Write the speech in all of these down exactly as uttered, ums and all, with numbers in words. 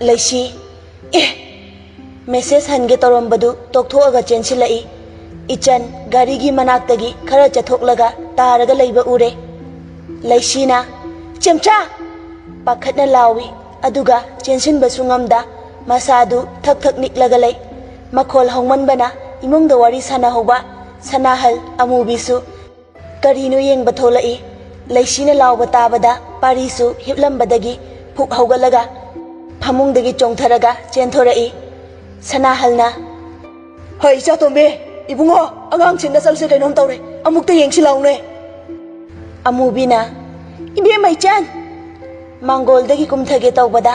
ꯂꯩꯁꯤ, ꯑꯦ! ꯃꯦꯁꯦꯖ ꯍꯟꯒꯦ ꯇꯧꯔꯝꯕꯗꯨ ꯇꯣꯛꯊꯣꯛꯑꯒ ꯆꯦꯟꯁꯤꯜꯂꯛꯏ꯫ ꯏꯆꯟ ꯒꯥꯔꯤꯒꯤ ꯃꯅꯥꯛꯇꯒꯤ ꯈꯔ ꯆꯠꯊꯣꯛꯂꯒ ꯇꯥꯔꯒ ꯂꯩꯕ ꯎꯔꯦ꯫ ꯂꯩꯁꯤꯅ, "ꯆꯦꯝꯆꯥ!" ꯄꯥꯈꯠꯅ ꯂꯥꯎꯏ꯫ ꯑꯗꯨꯒ ꯆꯦꯟꯁꯤꯟꯕꯁꯨ ꯉꯝꯗ ꯃꯁꯥꯗꯨ ꯊꯛ ꯊꯛ ꯅꯤꯛꯂꯒ ꯂꯩ꯫ ꯃꯈꯣꯜ ꯍꯧꯃꯟꯕꯅ ꯏꯃꯨꯡꯗ ꯋꯥꯔꯤ ꯁꯥꯟꯅꯍꯧꯕ ꯁꯅꯥꯍꯜ ꯑꯃꯨꯕꯤꯁꯨ ꯀꯔꯤꯅꯣ ꯌꯦꯡꯕ ꯊꯣꯛꯂꯛꯏ꯫ ꯂꯩꯁꯤꯅ ꯂꯥꯎꯕ ꯇꯥꯕꯗ ꯄꯥꯔꯤꯁꯨ ꯍꯤꯞꯂꯝꯕꯗꯒꯤ ꯐꯨꯛ ꯍꯧꯒꯠꯂꯒ ꯐꯃꯨꯡꯗꯒꯤ ꯆꯣꯡꯊꯔꯒ ꯆꯦꯟꯊꯣꯔꯛꯏ꯫ ꯁꯅꯥꯍꯜꯅ, "ꯍꯣꯏ, ꯏꯆꯥꯇꯣꯝꯕꯤ, ꯏꯕꯨꯡꯉꯣ, ꯑꯉꯥꯡꯁꯤꯡꯗ ꯆꯠꯂꯁꯦ, ꯀꯩꯅꯣꯝ ꯇꯧꯔꯦ, ꯑꯃꯨꯛꯇ ꯌꯦꯡꯁꯤ ꯂꯥꯎꯅꯦ꯫" ꯑꯃꯨꯕꯤꯅ, "ꯏꯕꯦꯝꯃ ꯏꯆꯟ!" ꯃꯥꯡꯒꯣꯜꯗꯒꯤ ꯀꯨꯝꯊꯒꯦ ꯇꯧꯕꯗ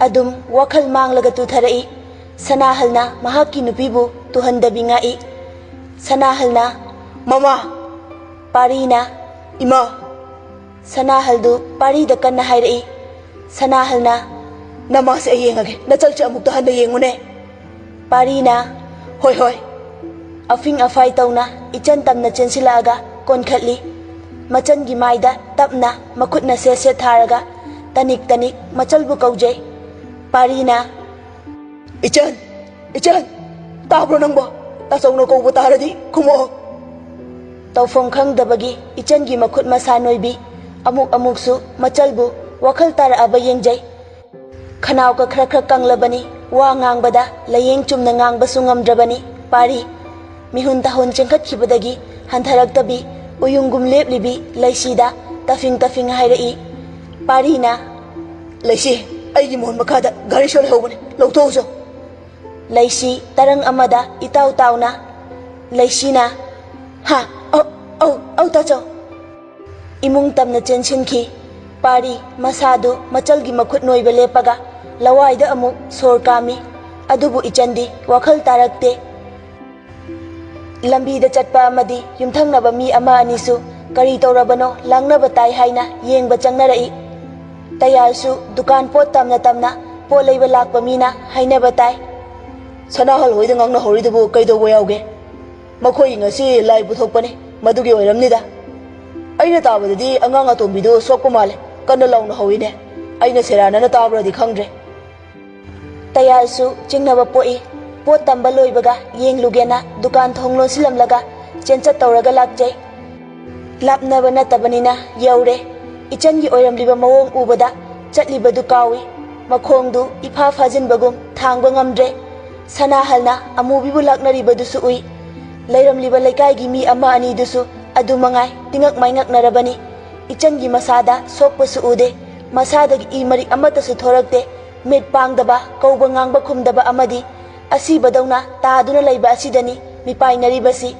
ꯑꯗꯨꯝ ꯋꯥꯈꯜ ꯃꯥꯡꯂꯒ ꯇꯨꯊꯔꯛꯏ꯫ ꯁꯅꯥꯍꯜꯅ ꯃꯍꯥꯛꯀꯤ ꯅꯨꯄꯤꯕꯨ ꯇꯨꯍꯟꯗꯕꯤ ꯉꯥꯛꯏ꯫ ꯁꯅꯥꯍꯜꯅ, "ꯃꯃꯥ!" ꯄꯥꯔꯤꯅ, "ꯏꯃꯥ!" ꯁꯅꯥꯍꯜꯗꯨ ꯄꯥꯔꯤꯗ ꯀꯟꯅ ꯍꯥꯏꯔꯛꯏ꯫ ꯁꯅꯥꯍꯜꯅ, "ꯅꯃꯥꯁꯦ ꯑꯩ ꯌꯦꯡꯉꯒꯦ, ꯅꯆꯜꯁꯦ ꯑꯃꯨꯛꯇ ꯍꯟꯅ ꯌꯦꯡꯉꯨꯅꯦ꯫" ꯄꯥꯔꯤꯅ, "ꯍꯣꯏ, ꯍꯣꯏ꯫" ꯑꯐꯤꯡ ꯑꯐꯥꯏ ꯇꯧꯅ ꯏꯆꯟ ꯇꯝꯅ ꯆꯦꯟꯁꯤꯜꯂꯛꯑꯒ ꯀꯣꯟꯈꯠꯂꯤ꯫ ꯃꯆꯟꯒꯤ ꯃꯥꯏꯗ ꯇꯞꯅ ꯃꯈꯨꯠꯅ ꯁꯦꯠ ꯁꯦꯠ ꯊꯥꯔꯒ ꯇꯅꯤꯛ ꯇꯅꯤꯛ ꯃꯆꯜꯕꯨ ꯀꯧꯖꯩ꯫ ꯄꯥꯔꯤꯅ, "ꯏꯆꯟ! ꯏꯆꯟ! ꯇꯥꯕ꯭ꯔꯣ ꯅꯪꯕꯣ? ꯇꯥꯆꯧꯅ ꯀꯧꯕ ꯇꯥꯔꯗꯤ ꯈꯨꯝꯃꯛꯑꯣ꯫" ꯇꯧꯐꯝ ꯈꯪꯗꯕꯒꯤ ꯏꯆꯟꯒꯤ ꯃꯈꯨꯠ ꯃꯁꯥ ꯅꯣꯏꯕꯤ ꯑꯃꯨꯛ ꯑꯃꯨꯛꯁꯨ ꯃꯆꯜꯕꯨ ꯋꯥꯈꯜ ꯇꯥꯔꯛꯑꯕ ꯌꯦꯡꯖꯩ꯫ ꯈꯅꯥꯎꯒ ꯈꯔ ꯈꯔ ꯀꯪꯂꯕꯅꯤ, ꯋꯥ ꯉꯥꯡꯕꯗ ꯂꯥꯌꯦꯡ ꯆꯨꯝꯅ ꯉꯥꯡꯕꯁꯨ ꯉꯝꯗ꯭ꯔꯕꯅꯤ ꯄꯥꯔꯤ꯫ ꯃꯤꯍꯨꯟ ꯇꯥꯍꯨꯟ ꯆꯦꯟꯈꯠꯈꯤꯕꯗꯒꯤ ꯍꯟꯊꯔꯛꯇꯕꯤ, ꯎꯌꯨꯡꯒꯨꯝ ꯂꯦꯞꯂꯤꯕꯤ ꯂꯩꯁꯤꯗ ꯇꯐꯤꯡ ꯇꯐꯤꯡ ꯍꯥꯏꯔꯛꯏ꯫ ꯄꯥꯔꯤꯅ, "ꯂꯩꯁꯤ, ꯑꯩꯒꯤ ꯃꯣꯟ ꯃꯈꯥꯗ ꯘꯔꯤꯁꯣ ꯂꯩꯍꯧꯕꯅꯤ, ꯂꯧꯊꯣꯛꯎꯆꯣ꯫" ꯂꯩꯁꯤ ꯇꯔꯪ ꯑꯃꯗ ꯏꯇꯥꯎ ꯇꯥꯎꯅ, ꯂꯩꯁꯤꯅ, "ꯍꯥ, ꯑꯧ, ꯑꯧ, ꯑꯧ, ꯇꯥꯆꯧ꯫" ꯏꯃꯨꯡ ꯇꯝꯅ ꯆꯦꯟꯁꯤꯟꯈꯤ꯫ ꯄꯥꯔꯤ ꯃꯁꯥꯗꯨ ꯃꯆꯜꯒꯤ ꯃꯈꯨꯠ ꯅꯣꯏꯕ ꯂꯦꯞꯄꯒ ꯂꯋꯥꯏꯗ ꯑꯃꯨꯛ ꯁꯣꯔ ꯀꯥꯝꯃꯤ꯫ ꯑꯗꯨꯕꯨ ꯏꯆꯟꯗꯤ ꯋꯥꯈꯜ ꯇꯥꯔꯛꯇꯦ꯫ ꯂꯝꯕꯤꯗ ꯆꯠꯄ ꯑꯃꯗꯤ ꯌꯨꯝꯊꯪꯅꯕ ꯃꯤ ꯑꯃ ꯑꯅꯤꯁꯨ ꯀꯔꯤ ꯇꯧꯔꯕꯅꯣ ꯂꯥꯡꯅꯕ ꯇꯥꯏ ꯍꯥꯏꯅ ꯌꯦꯡꯕ ꯆꯪꯅꯔꯛꯏ꯫ ꯇꯌꯥꯜꯁꯨ ꯗꯨꯀꯥꯟ ꯄꯣꯠ ꯇꯝꯅ ꯇꯝꯅ ꯄꯣꯠ ꯂꯩꯕ ꯂꯥꯛꯄ ꯃꯤꯅ ꯍꯥꯏꯅꯕ ꯇꯥꯏ꯫ "ꯁꯅꯥꯍꯜ ꯍꯣꯏꯗ ꯉꯥꯡꯅꯍꯧꯔꯤꯗꯨꯕꯨ ꯀꯩꯗꯧꯕ ꯌꯥꯎꯒꯦ? ꯃꯈꯣꯏ ꯉꯁꯤ ꯂꯥꯏ ꯄꯨꯊꯣꯛꯄꯅꯤ, ꯃꯗꯨꯒꯤ ꯑꯣꯏꯔꯝꯅꯤꯗ꯫ ꯑꯩꯅ ꯇꯥꯕꯗꯗꯤ ꯑꯉꯥꯡ ꯑꯇꯣꯝꯕꯤꯗꯨ ꯁꯣꯛꯄ ꯃꯥꯜꯂꯦ, ꯀꯟꯅ ꯂꯥꯎꯅꯍꯧꯋꯤꯅꯦ꯫ ꯑꯩꯅ ꯁꯦꯔꯥꯟꯅꯅ ꯇꯥꯕ꯭ꯔꯗꯤ ꯈꯪꯗ꯭ꯔꯦ꯫" ꯇꯌꯥꯜꯁꯨ ꯆꯤꯡꯅꯕ ꯄꯣꯛꯏ꯫ ꯄꯣꯠ ꯇꯝꯕ ꯂꯣꯏꯕꯒ ꯌꯦꯡꯂꯨꯒꯦꯅ ꯗꯨꯀꯥꯟ ꯊꯣꯡ ꯂꯣꯟꯁꯤꯜꯂꯝꯂꯒ ꯆꯦꯟꯆꯠ ꯇꯧꯔꯒ ꯂꯥꯛꯆꯩ꯫ ꯂꯥꯞꯅꯕ ꯅꯠꯇꯕꯅꯤꯅ ꯌꯧꯔꯦ꯫ ꯏꯆꯟꯒꯤ ꯑꯣꯏꯔꯝꯂꯤꯕ ꯃꯑꯣꯡ ꯎꯕꯗ ꯆꯠꯂꯤꯕꯗꯨ ꯀꯥꯎꯏ꯫ ꯃꯈꯣꯡꯗꯨ ꯏꯐꯥ ꯐꯥꯖꯤꯟꯕꯒꯨꯝ ꯊꯥꯡꯕ ꯉꯝꯗ꯭ꯔꯦ꯫ ꯁꯅꯥꯍꯜꯅ ꯑꯃꯨꯕꯤꯕꯨ ꯂꯥꯛꯅꯔꯤꯕꯗꯨꯁꯨ ꯎꯏ꯫ ꯂꯩꯔꯝꯂꯤꯕ ꯂꯩꯀꯥꯏꯒꯤ ꯃꯤ ꯑꯃ ꯑꯅꯤꯗꯨꯁꯨ ꯑꯗꯨ ꯃꯉꯥꯏ ꯇꯤꯉꯛ ꯃꯥꯏꯉꯛꯅꯔꯕꯅꯤ꯫ ꯏꯆꯟꯒꯤ ꯃꯁꯥꯗ ꯁꯣꯛꯄꯁꯨ ꯎꯗꯦ꯫ ꯃꯁꯥꯗꯒꯤ ꯏ ꯃꯔꯤꯛ ꯑꯃꯠꯇꯁꯨ ꯊꯣꯔꯛꯇꯦ꯫ ꯃꯤꯠ ꯄꯥꯡꯗꯕ, ꯀꯧꯕ ꯉꯥꯡꯕ ꯈꯨꯝꯗꯕ ꯑꯃꯗꯤ ꯑꯁꯤꯕꯗꯧꯅ ꯇꯥꯗꯨꯅ ꯂꯩꯕ ꯑꯁꯤꯗꯅꯤ ꯃꯤꯄꯥꯏꯅꯔꯤꯕꯁꯤ꯫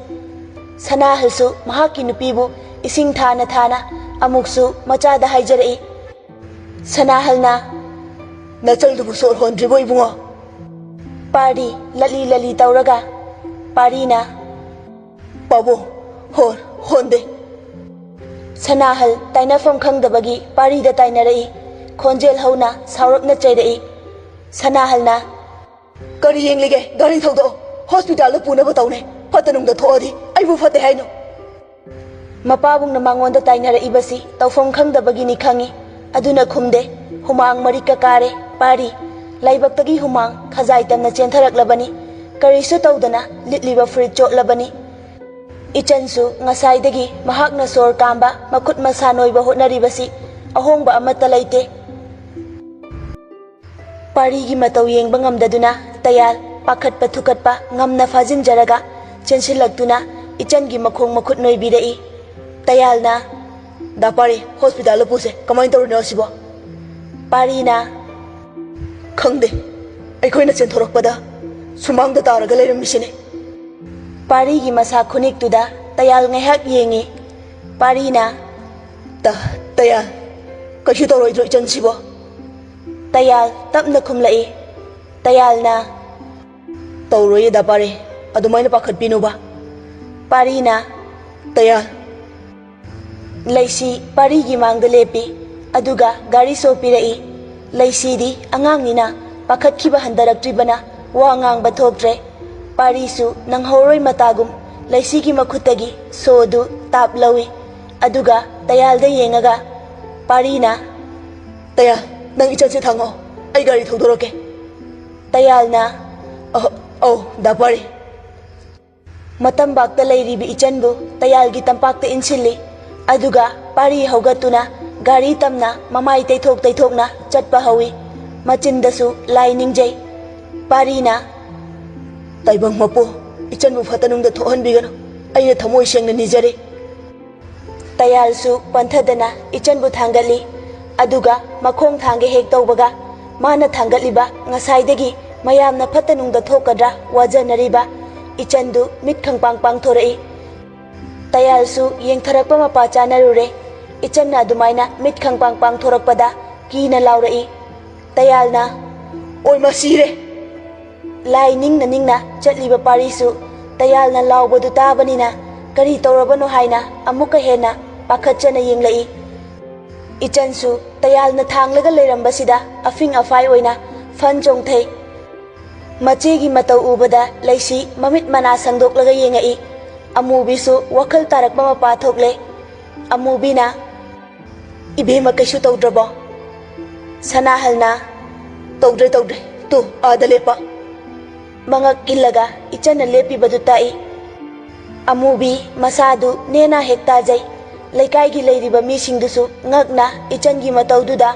ꯁꯅꯥꯍꯜꯁꯨ ꯃꯍꯥꯛꯀꯤ ꯅꯨꯄꯤꯕꯨ ꯏꯁꯤꯡ ꯊꯥꯅ ꯊꯥꯅ ꯑꯃꯨꯛꯁꯨ ꯃꯆꯥꯗ ꯍꯥꯏꯖꯔꯛꯏ꯫ ꯁꯅꯥꯍꯜꯅ, "ꯅꯆꯜꯗꯨꯕꯨ ꯁꯣꯔ ꯍꯣꯟꯗ꯭ꯔꯤꯕꯣ ꯏꯕꯨꯡꯉꯣ?" ꯄꯥꯔꯤ ꯂꯠꯂꯤ ꯂꯠꯂꯤ ꯇꯧꯔꯒ, ꯄꯥꯔꯤꯅ, "ꯄꯥꯕꯨꯡ, ꯍꯣꯟ, ꯍꯣꯟꯗꯦ꯫" ꯁꯅꯥꯍꯜ ꯇꯥꯏꯅꯐꯝ ꯈꯪꯗꯕꯒꯤ ꯄꯥꯔꯤꯗ ꯇꯥꯏꯅꯔꯛꯏ꯫ ꯈꯣꯟꯖꯦꯜ ꯍꯧꯅ ꯁꯥꯎꯔꯞꯅ ꯆꯩꯔꯛꯏ꯫ ꯁꯅꯥꯍꯜꯅ, "ꯀꯔꯤ ꯌꯦꯡꯂꯤꯒꯦ? ꯒꯥꯔꯤ ꯊꯧꯗꯣꯛꯑꯣ꯫ ꯍꯣꯁꯄꯤꯇꯥꯜꯗ ꯄꯨꯅꯕ ꯇꯧꯅꯦ꯫ ꯐꯠꯇ ꯅꯨꯡꯗ ꯊꯣꯛꯑꯗꯤ ꯑꯩꯕꯨ ꯐꯠꯇꯦ ꯍꯥꯏꯅꯣ?" ꯃꯄꯥꯕꯨꯡꯅ ꯃꯉꯣꯟꯗ ꯇꯥꯏꯅꯔꯛꯏꯕꯁꯤ ꯇꯧꯐꯝ ꯈꯪꯗꯕꯒꯤꯅꯤ ꯈꯪꯏ꯫ ꯑꯗꯨꯅ ꯈꯨꯝꯗꯦ꯫ ꯍꯨꯃꯥꯡ ꯃꯔꯤꯛꯀ ꯀꯥꯔꯦ꯫ ꯄꯥꯔꯤ꯫ ꯂꯥꯏꯕꯛꯇꯒꯤ ꯍꯨꯃꯥꯡ ꯈꯖꯥꯏ ꯇꯝꯅ ꯆꯦꯟꯊꯔꯛꯂꯕꯅꯤ꯫ ꯀꯔꯤꯁꯨ ꯇꯧꯗꯅ ꯂꯤꯠꯂꯤꯕ ꯐꯨꯔꯤꯠ ꯆꯣꯠꯂꯕꯅꯤ꯫ ꯏꯆꯟꯁꯨ ꯉꯁꯥꯏꯗꯒꯤ ꯃꯍꯥꯛꯅ ꯁꯣꯔ ꯀꯥꯝꯕ, ꯃꯈꯨꯠ ꯃꯁꯥ ꯅꯣꯏꯕ ꯍꯣꯠꯅꯔꯤꯕꯁꯤ ꯑꯍꯣꯡꯕ ꯑꯃꯠꯇ ꯂꯩꯇꯦ꯫ ꯄꯥꯔꯤꯒꯤ ꯃꯇꯧ ꯌꯦꯡꯕ ꯉꯝꯗꯗꯨꯅ ꯇꯌꯥꯜ ꯄꯥꯈꯠꯄ ꯊꯨꯀꯠꯄ ꯉꯝꯅ ꯐꯥꯖꯤꯟꯖꯔꯒ ꯆꯦꯟꯁꯤꯜꯂꯛꯇꯨꯅ ꯏꯆꯟꯒꯤ ꯃꯈꯣꯡ ꯃꯈꯨꯠ ꯅꯣꯏꯕꯤꯔꯛꯏ꯫ ꯇꯌꯥꯜꯅ, "ꯗꯥ ꯄꯥꯔꯤ, ꯍꯣꯁꯄꯤꯇꯥꯜꯗ ꯄꯨꯁꯦ꯫ ꯀꯃꯥꯏꯅ ꯇꯧꯔꯤꯅꯣ ꯑꯁꯤꯕꯣ?" ꯄꯥꯔꯤꯅ, "ꯈꯪꯗꯦ, ꯑꯩꯈꯣꯏꯅ ꯆꯦꯟꯊꯣꯔꯛꯄꯗ ꯁꯨꯃꯥꯡꯗ ꯇꯥꯔꯒ ꯂꯩꯔꯝꯃꯤꯁꯤꯅꯦ꯫" ꯄꯥꯔꯤꯒꯤ ꯃꯁꯥ ꯈꯨꯅꯤꯛꯇꯨꯗ ꯇꯌꯥꯜ ꯉꯥꯏꯍꯥꯛ ꯌꯦꯡꯉꯤ꯫ ꯄꯥꯔꯤꯅ, "ꯇ-, ꯇꯌꯥꯜ, ꯀꯩꯁꯨ ꯇꯧꯔꯣꯏꯗ꯭ꯔꯣ ꯏꯆꯟꯁꯤꯕꯣ?" ꯇꯌꯥꯜ ꯇꯞꯅ ꯈꯨꯝꯂꯛꯏ꯫ ꯇꯌꯥꯜꯅ, "ꯇꯧꯔꯣꯏꯌꯦ ꯗꯥ ꯄꯥꯔꯤ, ꯑꯗꯨꯃꯥꯏꯅ ꯄꯥꯈꯠꯄꯤꯅꯨꯕ꯫" ꯄꯥꯔꯤꯅ, "ꯇꯌꯥꯜ꯫" ꯂꯩꯁꯤ ꯄꯥꯔꯤꯒꯤ ꯃꯥꯡꯗ ꯂꯦꯞꯄꯤ, ꯑꯗꯨꯒ ꯒꯥꯔꯤ ꯁꯣ ꯄꯤꯔꯛꯏ꯫ ꯂꯩꯁꯤꯗꯤ ꯑꯉꯥꯡꯅꯤꯅ ꯄꯥꯈꯠꯈꯤꯕ ꯍꯟꯊꯔꯛꯇ꯭ꯔꯤꯕꯅ ꯋꯥ ꯉꯥꯡꯕ ꯊꯣꯛꯇ꯭ꯔꯦ꯫ ꯄꯥꯔꯤꯁꯨ ꯅꯪꯍꯧꯔꯣꯏ ꯃꯇꯥꯒꯨꯝ ꯂꯩꯁꯤꯒꯤ ꯃꯈꯨꯠꯇꯒꯤ ꯁꯣꯗꯨ ꯇꯥꯞ ꯂꯧꯏ꯫ ꯑꯗꯨꯒ ꯇꯌꯥꯜꯗ ꯌꯦꯡꯉꯒ ꯄꯥꯔꯤꯅ, "ꯇꯌꯥꯜ, ꯅꯪ ꯏꯆꯟꯁꯦ ꯊꯥꯡꯉꯣ, ꯑꯩ ꯒꯥꯔꯤ ꯊꯧꯗꯣꯔꯛꯀꯦ꯫" ꯇꯌꯥꯜꯅ, "ꯑ-, ꯑꯧ, ꯗꯥ ꯄꯥꯔꯤ꯫" ꯃꯇꯝꯕꯥꯛꯇ ꯂꯩꯔꯤꯕꯤ ꯏꯆꯟꯕꯨ ꯇꯌꯥꯜꯒꯤ ꯇꯝꯄꯥꯛꯇ ꯏꯟꯁꯤꯜꯂꯤ꯫ ꯑꯗꯨꯒ ꯄꯥꯔꯤ ꯍꯧꯒꯠꯇꯨꯅ ꯒꯥꯔꯤ ꯇꯝꯅ ꯃꯃꯥꯏ ꯇꯩꯊꯣꯛ ꯇꯩꯊꯣꯛꯅ ꯆꯠꯄ ꯍꯧꯏ꯫ ꯃꯆꯤꯟꯗꯁꯨ ꯂꯥꯏ ꯅꯤꯡꯖꯩ꯫ ꯄꯥꯔꯤꯅ, "ꯇꯥꯏꯕꯪ ꯃꯄꯨ, ꯏꯆꯟꯕꯨ ꯐꯠꯇ ꯅꯨꯡꯗ ꯊꯣꯛꯍꯟꯕꯤꯒꯅꯨ꯫ ꯑꯩꯅ ꯊꯃꯣꯏ ꯁꯦꯡꯅ ꯅꯤꯖꯔꯤ꯫" ꯇꯌꯥꯜꯁꯨ ꯄꯟꯊꯗꯅ ꯏꯆꯟꯕꯨ ꯊꯥꯡꯒꯠꯂꯤ꯫ ꯑꯗꯨꯒ ꯃꯈꯣꯡ ꯊꯥꯡꯒꯦ ꯍꯦꯛ ꯇꯧꯕꯒ, ꯃꯥꯅ ꯊꯥꯡꯒꯠꯂꯤꯕ ꯉꯁꯥꯏꯗꯒꯤ ꯃꯌꯥꯝꯅ ꯐꯠꯇ ꯅꯨꯡꯗ ꯊꯣꯛꯀꯗ꯭ꯔꯥ ꯋꯥꯖꯅꯔꯤꯕ ꯏꯆꯟꯗꯨ ꯃꯤꯠ ꯈꯪꯄꯥꯡ ꯄꯥꯡꯊꯣꯔꯛꯏ꯫ ꯇꯌꯥꯜꯁꯨ ꯌꯦꯡꯊꯔꯛꯄ ꯃꯄꯥ ꯆꯥꯅꯔꯨꯔꯦ꯫ ꯏꯆꯟꯅ ꯑꯗꯨꯃꯥꯏꯅ ꯃꯤꯠ ꯈꯪꯄꯥꯡ ꯄꯥꯡꯊꯣꯔꯛꯄꯗ ꯀꯤꯅ ꯂꯥꯎꯔꯛꯏ꯫ ꯇꯌꯥꯜꯅ, "ꯑꯣꯏ, ꯃꯁꯤꯔꯦ!" ꯂꯥꯏ ꯅꯤꯡꯅ ꯅꯤꯡꯅ ꯆꯠꯂꯤꯕ ꯄꯥꯔꯤꯁꯨ ꯇꯌꯥꯜꯅ ꯂꯥꯎꯕꯗꯨ ꯇꯥꯕꯅꯤꯅ ꯀꯔꯤ ꯇꯧꯔꯕꯅꯣ ꯍꯥꯏꯅ ꯑꯃꯨꯛꯀ ꯍꯦꯟꯅ ꯄꯥꯈꯠꯆꯅ ꯌꯦꯡꯂꯛꯏ꯫ ꯏꯆꯟꯁꯨ ꯇꯌꯥꯜꯅ ꯊꯥꯡꯂꯒ ꯂꯩꯔꯝꯕꯁꯤꯗ ꯑꯐꯤꯡ ꯑꯐꯥꯏ ꯑꯣꯏꯅ ꯐꯟ ꯆꯣꯡꯊꯩ꯫ ꯃꯆꯦꯒꯤ ꯃꯇꯧ ꯎꯕꯗ ꯂꯩꯁꯤ ꯃꯃꯤꯠ ꯃꯅꯥ ꯁꯪꯗꯣꯛꯂꯒ ꯌꯦꯡꯉꯛꯏ꯫ ꯑꯃꯨꯕꯤꯁꯨ ꯋꯥꯈꯜ ꯇꯥꯔꯛꯄ ꯃꯄꯥ ꯊꯣꯛꯂꯦ꯫ ꯑꯃꯨꯕꯤꯅ, "ꯏꯕꯦꯝꯃ, ꯀꯩꯁꯨ ꯇꯧꯗ꯭ꯔꯕꯣ?" ꯁꯅꯥꯍꯜꯅ, "ꯇꯧꯗ꯭ꯔꯦ, ꯇꯧꯗ꯭ꯔꯦ꯫ ꯇꯨ, ꯑꯥꯗ ꯂꯦꯞꯄ꯫" ꯃꯉꯛ ꯏꯜꯂꯒ ꯏꯆꯟꯅ ꯂꯦꯞꯄꯤꯕꯗꯨ ꯇꯥꯛꯏ꯫ ꯑꯃꯨꯕꯤ ꯃꯁꯥꯗꯨ ꯅꯦꯅꯥ ꯍꯦꯛ ꯇꯥꯖꯩ꯫ ꯂꯩꯀꯥꯏꯒꯤ ꯂꯩꯔꯤꯕ ꯃꯤꯁꯤꯡꯗꯨꯁꯨ ꯉꯛꯅ ꯏꯆꯟꯒꯤ ꯃꯇꯧꯗꯨꯗ,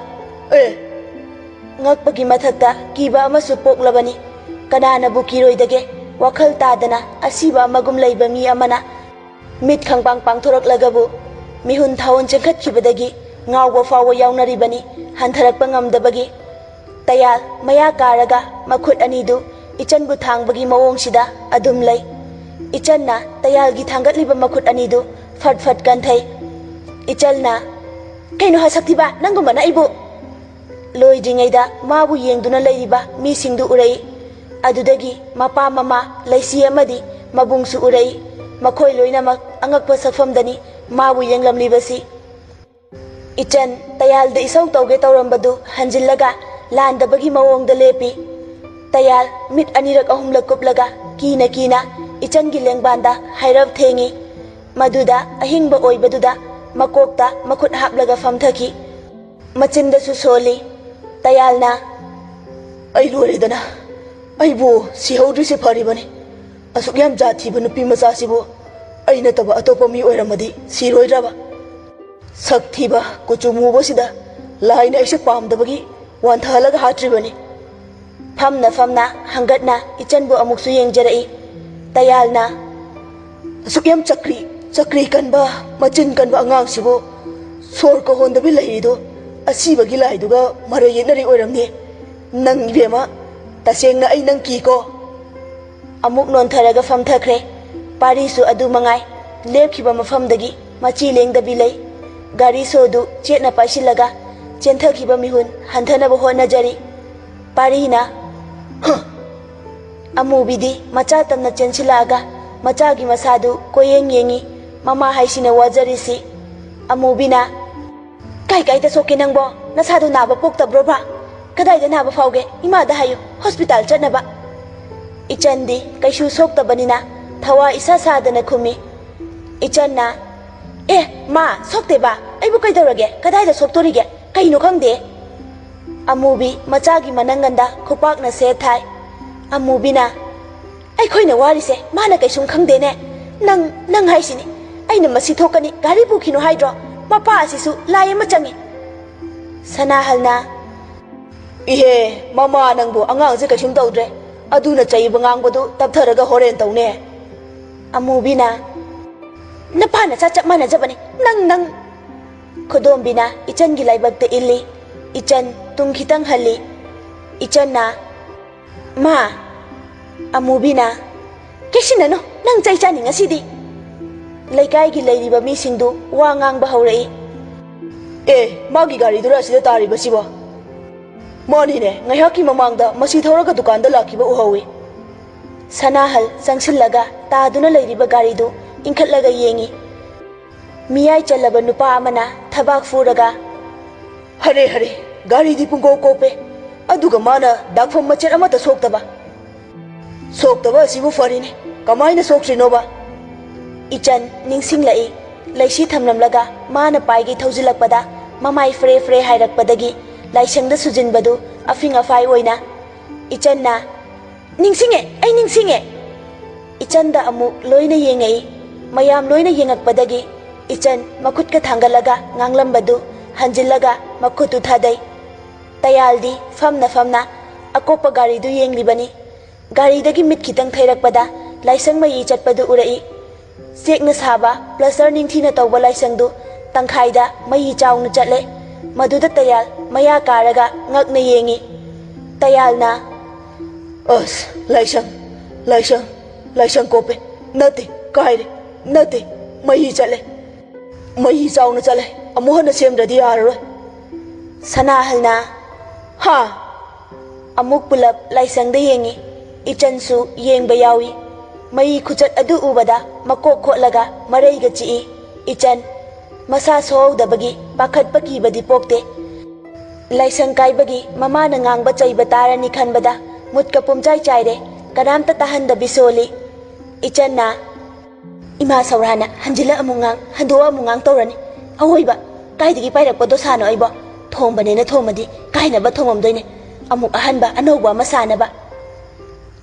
"ꯑꯦ!" ꯉꯛꯄꯒꯤ ꯃꯊꯛꯇ ꯀꯤꯕ ꯑꯃꯁꯨ ꯄꯣꯛꯂꯕꯅꯤ꯫ ꯀꯅꯥꯅꯕꯨ ꯀꯤꯔꯣꯏꯗꯒꯦ? ꯋꯥꯈꯜ ꯇꯥꯗꯅ ꯑꯁꯤꯕ ꯑꯃꯒꯨꯝ ꯂꯩꯕ ꯃꯤ ꯑꯃꯅ ꯃꯤꯠ ꯈꯪꯄꯥꯡ ꯄꯥꯡꯊꯣꯔꯛꯂꯒꯕꯨ ꯃꯤꯍꯨꯟ ꯊꯥꯍꯨꯟ ꯆꯦꯟꯈꯠꯈꯤꯕꯗꯒꯤ ꯉꯥꯎꯕ ꯐꯥꯎꯕ ꯌꯥꯎꯅꯔꯤꯕꯅꯤ, ꯍꯟꯊꯔꯛꯄ ꯉꯝꯗꯕꯒꯤ꯫ ꯇꯌꯥꯜ ꯃꯌꯥ ꯀꯥꯔꯒ ꯃꯈꯨꯠ ꯑꯅꯤꯗꯨ ꯏꯆꯟꯕꯨ ꯊꯥꯡꯕꯒꯤ ꯃꯑꯣꯡꯁꯤꯗ ꯑꯗꯨꯝ ꯂꯩ꯫ ꯏꯆꯟꯅ ꯇꯌꯥꯜꯒꯤ ꯊꯥꯡꯒꯠꯂꯤꯕ ꯃꯈꯨꯠ ꯑꯅꯤꯗꯨ ꯐꯠ ꯐꯠ ꯀꯟꯊꯩ꯫ ꯏꯆꯜꯅ, "ꯀꯩꯅꯣ ꯍꯥ ꯁꯛꯊꯤꯕ, ꯅꯪꯒꯨꯝꯕꯅ ꯑꯩꯕꯨ?" ꯂꯣꯏꯗ꯭ꯔꯤꯉꯩꯗ ꯃꯥꯕꯨ ꯌꯦꯡꯗꯨꯅ ꯂꯩꯔꯤꯕ ꯃꯤꯁꯤꯡꯗꯨ ꯎꯔꯛꯏ꯫ ꯑꯗꯨꯗꯒꯤ ꯃꯄꯥ, ꯃꯃꯥ, ꯂꯩꯁꯤ ꯑꯃꯗꯤ ꯃꯕꯨꯡꯁꯨ ꯎꯔꯛꯏ꯫ ꯃꯈꯣꯏ ꯂꯣꯏꯅꯃꯛ ꯑꯉꯛꯄ ꯁꯛꯐꯝꯗꯅꯤ ꯃꯥꯕꯨ ꯌꯦꯡꯂꯝꯂꯤꯕꯁꯤ꯫ ꯏꯆꯟ ꯇꯌꯥꯜꯗ ꯏꯁꯧ ꯇꯧꯒꯦ ꯇꯧꯔꯝꯕꯗꯨ ꯍꯟꯖꯤꯜꯂꯒ ꯂꯥꯟꯗꯕꯒꯤ ꯃꯑꯣꯡꯗ ꯂꯦꯞꯄꯤ꯫ ꯇꯌꯥꯜ ꯃꯤꯠ ꯑꯅꯤꯔꯛ ꯑꯍꯨꯝꯂꯛ ꯀꯨꯞꯂꯒ ꯀꯤꯅ ꯀꯤꯅ ꯏꯆꯟꯒꯤ ꯂꯦꯡꯕꯥꯟꯗ ꯍꯥꯏꯔꯞ ꯊꯦꯡꯏ꯫ ꯃꯗꯨꯗ ꯑꯍꯤꯡꯕ ꯑꯣꯏꯕꯗꯨꯗ ꯃꯀꯣꯛꯇ ꯃꯈꯨꯠ ꯍꯥꯞꯂꯒ ꯐꯝꯊꯈꯤ꯫ ꯃꯆꯤꯟꯗꯁꯨ ꯁꯣꯜꯂꯤ꯫ ꯇꯌꯥꯜꯅ, "ꯑꯩ ꯂꯣꯏꯔꯦꯗꯅ, ꯑꯩꯕꯨ ꯁꯤꯍꯧꯗ꯭ꯔꯤꯁꯦ ꯐꯔꯤꯕꯅꯤ꯫ ꯑꯁꯨꯛ ꯌꯥꯝ ꯖꯥꯠ ꯊꯤꯕ ꯅꯨꯄꯤ ꯃꯆꯥꯁꯤꯕꯨ ꯑꯩ ꯅꯠꯇꯕ ꯑꯇꯣꯞꯄ ꯃꯤ ꯑꯣꯏꯔꯝꯃꯗꯤ ꯁꯤꯔꯣꯏꯗ꯭ꯔꯕ? ꯁꯛ ꯊꯤꯕ, ꯀꯨꯆꯨ ꯃꯨꯕꯁꯤꯗ ꯂꯥꯏꯅ ꯑꯩꯁꯦ ꯄꯥꯝꯗꯕꯒꯤ ꯋꯥꯟꯊꯍꯜꯂꯒ ꯍꯥꯠꯇ꯭ꯔꯤꯕꯅꯤ꯫ ꯐꯝꯅ ꯐꯝꯅ ꯍꯪꯒꯠꯅ ꯏꯆꯟꯕꯨ ꯑꯃꯨꯛꯁꯨ ꯌꯦꯡꯖꯔꯛꯏ꯫ ꯇꯌꯥꯜꯅ, "ꯑꯁꯨꯛ ꯌꯥꯝ ꯆꯀ꯭ꯔꯤ, ꯆꯀ꯭ꯔꯤ ꯀꯟꯕ, ꯃꯆꯤꯟ ꯀꯟꯕ ꯑꯉꯥꯡꯁꯤꯕꯨ ꯁꯣꯔ ꯀꯍꯣꯟꯗꯕꯤ ꯂꯩꯔꯤꯗꯣ ꯑꯁꯤꯕꯒꯤ ꯂꯥꯏꯗꯨꯒ ꯃꯔꯩ ꯌꯦꯠꯅꯔꯤ ꯑꯣꯏꯔꯝꯅꯤ꯫ ꯅꯪ ꯏꯕꯦꯝꯃ, ꯇꯁꯦꯡꯅ ꯑꯩ ꯅꯪ ꯀꯤꯀꯣ꯫" ꯑꯃꯨꯛ ꯅꯣꯟꯊꯔꯒ ꯐꯝꯊꯈ꯭ꯔꯦ꯫ ꯄꯥꯔꯤꯁꯨ ꯑꯗꯨ ꯃꯉꯥꯏ꯫ ꯂꯦꯞꯈꯤꯕ ꯃꯐꯝꯗꯒꯤ ꯃꯆꯤ ꯂꯦꯡꯗꯕꯤ ꯂꯩ꯫ ꯒꯥꯔꯤ ꯁꯣꯗꯨ ꯆꯦꯠꯅ ꯄꯥꯏꯁꯤꯜꯂꯒ ꯆꯦꯟꯊꯈꯤꯕ ꯃꯤꯍꯨꯟ ꯍꯟꯊꯅꯕ ꯍꯣꯠꯅꯖꯔꯤ꯫ ꯄꯥꯔꯤꯅ, "ꯍ!" ꯑꯃꯨꯕꯤꯗꯤ ꯃꯆꯥ ꯇꯝꯅ ꯆꯦꯟꯁꯤꯜꯂꯛꯑꯒ ꯃꯆꯥꯒꯤ ꯃꯁꯥꯗꯨ ꯀꯣꯏꯌꯦꯡ ꯌꯦꯡꯉꯤ꯫ ꯃꯃꯥ ꯍꯥꯏꯁꯤꯅ ꯋꯥꯖꯔꯤꯁꯤ꯫ ꯑꯃꯨꯕꯤꯅ, "ꯀꯥꯏ ꯀꯥꯏꯗ ꯁꯣꯛꯀꯦ ꯅꯪꯕꯣ? ꯅꯁꯥꯗꯣ ꯅꯥꯕ ꯄꯣꯛꯇꯕ꯭ꯔꯣꯕ? ꯀꯗꯥꯏꯗ ꯅꯥꯕ ꯐꯥꯎꯒꯦ? ꯏꯃꯥꯗ ꯍꯥꯏꯌꯨ, ꯍꯣꯁꯄꯤꯇꯥꯜ ꯆꯠꯅꯕ꯫" ꯏꯆꯟꯗꯤ ꯀꯩꯁꯨ ꯁꯣꯛꯇꯕꯅꯤꯅ ꯊꯋꯥ ꯏꯁꯥ ꯁꯥꯗꯅ ꯈꯨꯝꯃꯤ꯫ ꯏꯆꯟꯅ, "ꯑꯦ, ꯃꯥ, ꯁꯣꯛꯇꯦꯕ꯫ ꯑꯩꯕꯨ ꯀꯩꯗꯧꯔꯒꯦ? ꯀꯗꯥꯏꯗ ꯁꯣꯛꯇꯣꯔꯤꯒꯦ? ꯀꯩꯅꯣ ꯈꯪꯗꯦ꯫" ꯑꯃꯨꯕꯤ ꯃꯆꯥꯒꯤ ꯃꯅꯪꯒꯟꯗ ꯈꯨꯄꯥꯛꯅ ꯁꯦꯠ ꯊꯥꯏ꯫ ꯑꯃꯨꯕꯤꯅ, "ꯑꯩꯈꯣꯏꯅ ꯋꯥꯔꯤꯁꯦ ꯃꯥꯅ ꯀꯩꯁꯨꯝ ꯈꯪꯗꯦꯅꯦ꯫ ꯅꯪ, ꯅꯪ ꯍꯥꯏꯁꯤꯅꯤ꯫ ꯑꯩꯅ ꯃꯁꯤ ꯊꯣꯛꯀꯅꯤ, ꯒꯥꯔꯤ ꯄꯨꯈꯤꯅꯣ ꯍꯥꯏꯗ꯭ꯔꯣ? ꯃꯄꯥ ꯑꯁꯤꯁꯨ ꯂꯥꯏ ꯑꯃ ꯆꯪꯉꯤ꯫" ꯁꯅꯥꯍꯜꯅ, "ꯏꯍꯦ, ꯃꯃꯥ ꯅꯪꯕꯨ ꯑꯉꯥꯡꯁꯦ ꯀꯩꯁꯨꯝ ꯇꯧꯗ꯭ꯔꯦ꯫ ꯑꯗꯨꯅ ꯆꯩꯕ ꯉꯥꯡꯕꯗꯨ ꯇꯞꯊꯔꯒ ꯍꯣꯔꯦꯟ ꯇꯧꯅꯦ꯫" ꯑꯃꯨꯕꯤꯅ, "ꯅꯄꯥ ꯅꯆꯥ ꯆꯞ ꯃꯥꯟꯅꯖꯕꯅꯤ꯫ ꯅꯪ, ꯅꯪ꯫" ꯈꯨꯗꯣꯝꯕꯤꯅ ꯏꯆꯟꯒꯤ ꯂꯥꯏꯕꯛꯇ ꯏꯜꯂꯤ꯫ ꯏꯆꯟ ꯇꯨꯡ ꯈꯤꯇꯪ ꯍꯜꯂꯤ꯫ ꯏꯆꯟꯅ, "ꯃꯥ꯫" ꯑꯃꯨꯕꯤꯅ, "ꯀꯦꯁꯤꯟꯅꯅꯨ, ꯅꯪ ꯆꯩ ꯆꯥꯅꯤ ꯉꯁꯤꯗꯤ꯫" ꯂꯩꯀꯥꯏꯒꯤ ꯂꯩꯔꯤꯕ ꯃꯤꯁꯤꯡꯗꯨ ꯋꯥ ꯉꯥꯡꯕ ꯍꯧꯔꯛꯏ꯫ "ꯑꯦ, ꯃꯥꯒꯤ ꯒꯥꯔꯤꯗꯨꯔ ꯑꯁꯤꯗ ꯇꯥꯔꯤꯕꯁꯤꯕꯣ?" "ꯃꯥꯅꯤꯅꯦ, ꯉꯥꯏꯍꯥꯛꯀꯤ ꯃꯃꯥꯡꯗ ꯃꯁꯤ ꯊꯧꯔꯒ ꯗꯨꯀꯥꯟꯗ ꯂꯥꯛꯈꯤꯕ ꯎꯍꯧꯏ꯫" ꯁꯅꯥꯍꯜ ꯆꯪꯁꯤꯜꯂꯒ ꯇꯥꯗꯨꯅ ꯂꯩꯔꯤꯕ ꯒꯥꯔꯤꯗꯨ ꯏꯟꯈꯠꯂꯒ ꯌꯦꯡꯏ꯫ ꯃꯤꯌꯥꯏ ꯆꯜꯂꯕ ꯅꯨꯄꯥ ꯑꯃꯅ ꯊꯕꯥꯛ ꯐꯨꯔꯒ, "ꯍꯔꯦ, ꯍꯔꯦ, ꯒꯥꯔꯤꯗꯤ ꯄꯨꯡꯀꯣꯞ ꯀꯣꯞꯄꯦ, ꯑꯗꯨꯒ ꯃꯥꯅ ꯗꯥꯛꯐꯝ ꯃꯆꯦꯠ ꯑꯃꯠꯇ ꯁꯣꯛꯇꯕ꯫ ꯁꯣꯛꯇꯕ ꯑꯁꯤꯕꯨ ꯐꯔꯤꯅꯦ, ꯀꯃꯥꯏꯅ ꯁꯣꯛꯇ꯭ꯔꯤꯅꯣꯕ?" ꯏꯆꯟ ꯅꯤꯡꯁꯤꯡꯂꯛꯏ꯫ ꯂꯩꯁꯤ ꯊꯝꯂꯝꯂꯒ ꯃꯥꯅ ꯄꯥꯏꯒꯩ ꯊꯧꯖꯤꯜꯂꯛꯄꯗ ꯃꯃꯥꯏ ꯐ꯭ꯔꯦ ꯐ꯭ꯔꯦ ꯍꯥꯏꯔꯛꯄꯗꯒꯤ ꯂꯥꯏꯁꯪꯗ ꯁꯨꯖꯤꯟꯕꯗꯨ ꯑꯐꯤꯡ ꯑꯐꯥꯏ ꯑꯣꯏꯅ ꯏꯆꯟꯅ, "ꯅꯤꯡꯁꯤꯡꯉꯦ, ꯑꯩ ꯅꯤꯡꯁꯤꯡꯉꯦ!" ꯏꯆꯟꯗ ꯑꯃꯨꯛ ꯂꯣꯏꯅ ꯌꯦꯡꯉꯛꯏ꯫ ꯃꯌꯥꯝ ꯂꯣꯏꯅ ꯌꯦꯡꯉꯛꯄꯗꯒꯤ ꯏꯆꯟ ꯃꯈꯨꯠꯀ ꯊꯥꯡꯒꯠꯂꯒ ꯉꯥꯡꯂꯝꯕꯗꯨ ꯍꯟꯖꯤꯜꯂꯒ ꯃꯈꯨꯠꯇꯨ ꯊꯥꯗꯩ꯫ ꯇꯌꯥꯜꯗꯤ ꯐꯝꯅ ꯐꯝꯅ ꯑꯀꯣꯞꯄ ꯒꯥꯔꯤꯗꯨ ꯌꯦꯡꯂꯤꯕꯅꯤ꯫ ꯒꯥꯔꯤꯗꯒꯤ ꯃꯤꯠ ꯈꯤꯇꯪ ꯊꯩꯔꯛꯄꯗ ꯂꯥꯏꯁꯪ ꯃꯌꯤ ꯆꯠꯄꯗꯨ ꯎꯔꯛꯏ꯫ ꯆꯦꯛꯅ ꯁꯥꯕ, ꯄ꯭ꯂꯥꯁꯇꯔ ꯅꯤꯡꯊꯤꯅ ꯇꯧꯕ ꯂꯥꯏꯁꯪꯗꯨ ꯇꯪꯈꯥꯏꯗ ꯃꯩ ꯆꯥꯎꯅ ꯆꯠꯂꯦ꯫ ꯃꯗꯨꯗ ꯇꯌꯥꯜ ꯃꯌꯥ ꯀꯥꯔꯒ ꯉꯛꯅ ꯌꯦꯡꯉꯤ꯫ ꯇꯌꯥꯜꯅ, "ꯑꯁ, ꯂꯥꯏꯁꯪ, ꯂꯥꯏꯁꯪ, ꯂꯥꯏꯁꯪ ꯀꯣꯞꯄꯦ꯫ ꯅꯠꯇꯦ, ꯀꯥꯏꯔꯦ꯫ ꯅꯠꯇꯦ, ꯃꯩ ꯆꯠꯂꯦ꯫ ꯃꯩ ꯆꯥꯎꯅ ꯆꯠꯂꯦ꯫ ꯑꯃꯨꯛ ꯍꯟꯅ ꯁꯦꯝꯗ꯭ꯔꯗꯤ ꯌꯥꯔꯔꯣꯏ"꯫ ꯁꯅꯥꯍꯜꯅ, "ꯍꯥ?" ꯑꯃꯨꯛ ꯄꯨꯂꯞ ꯂꯥꯏꯁꯪꯗ ꯌꯦꯡꯉꯤ꯫ ꯏꯆꯟꯁꯨ ꯌꯦꯡꯕ ꯌꯥꯎꯏ꯫ ꯃꯩ ꯈꯨꯆꯠ ꯑꯗꯨ ꯎꯕꯗ ꯃꯀꯣꯛ ꯈꯣꯠꯂꯒ ꯃꯔꯩꯒ ꯆꯤꯛꯏ꯫ ꯏꯆꯟ, ꯃꯁꯥ ꯁꯣꯛꯍꯧꯗꯕꯒꯤ ꯄꯥꯈꯠꯄ ꯀꯤꯕꯗꯤ ꯄꯣꯛꯇꯦ꯫ ꯂꯥꯏꯁꯪ ꯀꯥꯏꯕꯒꯤ ꯃꯃꯥꯅ ꯉꯥꯡꯕ ꯆꯩꯕ ꯇꯥꯔꯅꯤ ꯈꯟꯕꯗ ꯃꯨꯠꯀ ꯄꯨꯝꯆꯥꯏ ꯆꯥꯏꯔꯦ꯫ ꯀꯅꯥꯝꯇ ꯇꯥꯍꯟꯗꯕꯤ ꯁꯣꯜꯂꯤ꯫ ꯏꯆꯟꯅ, "ꯏꯃꯥ ꯁꯧꯔꯥꯅ ꯍꯟꯖꯤꯜꯂ ꯑꯃꯨꯛ ꯉꯥꯡ, ꯍꯟꯗꯣꯛꯑ ꯑꯃꯨꯛ ꯉꯥꯡ ꯇꯧꯔꯅꯤ꯫ ꯑꯑꯣꯏꯕ, ꯀꯥꯏꯗꯒꯤ ꯄꯥꯏꯔꯛꯄ ꯗꯣꯁꯥꯅꯣ ꯑꯩꯕꯣ? ꯊꯣꯝꯕꯅꯦꯅ ꯊꯣꯝꯃꯗꯤ ꯀꯥꯏꯅꯕ ꯊꯣꯝꯃꯝꯗꯣꯏꯅꯦ꯫ ꯑꯃꯨꯛ ꯑꯍꯟꯕ ꯑꯅꯧꯕ ꯑꯃ ꯁꯥꯅꯕ"꯫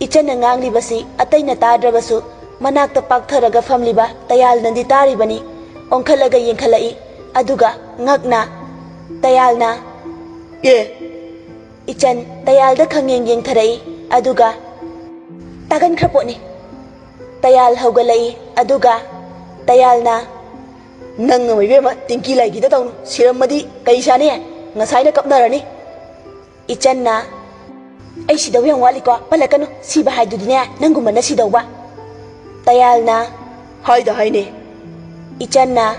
ꯏꯆꯟꯅ ꯉꯥꯡꯂꯤꯕꯁꯤ ꯑꯇꯩꯅ ꯇꯥꯗ꯭ꯔꯕꯁꯨ ꯃꯅꯥꯛꯇ ꯄꯥꯛꯊꯔꯒ ꯐꯝꯂꯤꯕ ꯇꯌꯥꯜꯅꯗꯤ ꯇꯥꯔꯤꯕꯅꯤ꯫ ꯑꯣꯟꯈꯠꯂꯒ ꯌꯦꯡꯈꯠꯂꯛꯏ꯫ ꯑꯗꯨꯒ ꯉꯛꯅ ꯇꯌꯥꯜꯅ, "ꯑꯦ!" ꯏꯆꯟ ꯇꯌꯥꯜꯗ ꯈꯪꯌꯦꯡ ꯌꯦꯡꯊꯔꯛꯏ꯫ ꯑꯗꯨꯒ, "ꯇꯥꯒꯟꯈ꯭ꯔ ꯄꯣꯠꯅꯤ"꯫ ꯇꯌꯥꯜ ꯍꯧꯒꯠꯂꯛꯏ꯫ ꯑꯗꯨꯒ ꯇꯌꯥꯜꯅ, "ꯅꯪ ꯑꯃ ꯏꯕꯦꯝꯃ, ꯇꯤꯡꯀꯤ ꯂꯥꯏꯒꯤꯗ ꯇꯧꯅꯨ꯫ ꯁꯤꯔꯝꯃꯗꯤ ꯀꯩ ꯁꯥꯅꯤ? ꯉꯁꯥꯏꯅ ꯀꯞꯅꯔꯅꯤ"꯫ ꯏꯆꯟꯅ, "ꯑꯩ ꯁꯤꯗꯧ ꯌꯥꯝ ꯋꯥꯠꯂꯤꯀꯣ, ꯄꯜꯂꯛꯀꯅꯨ꯫ ꯁꯤꯕ ꯍꯥꯏꯗꯨꯗꯤꯅꯦ, ꯅꯪꯒꯨꯝꯕꯅ ꯁꯤꯗꯧꯕ"꯫ ꯇꯌꯥꯜꯅ, "ꯍꯥꯏꯗ ꯍꯥꯏꯅꯦ"꯫ ꯏꯆꯟꯅ,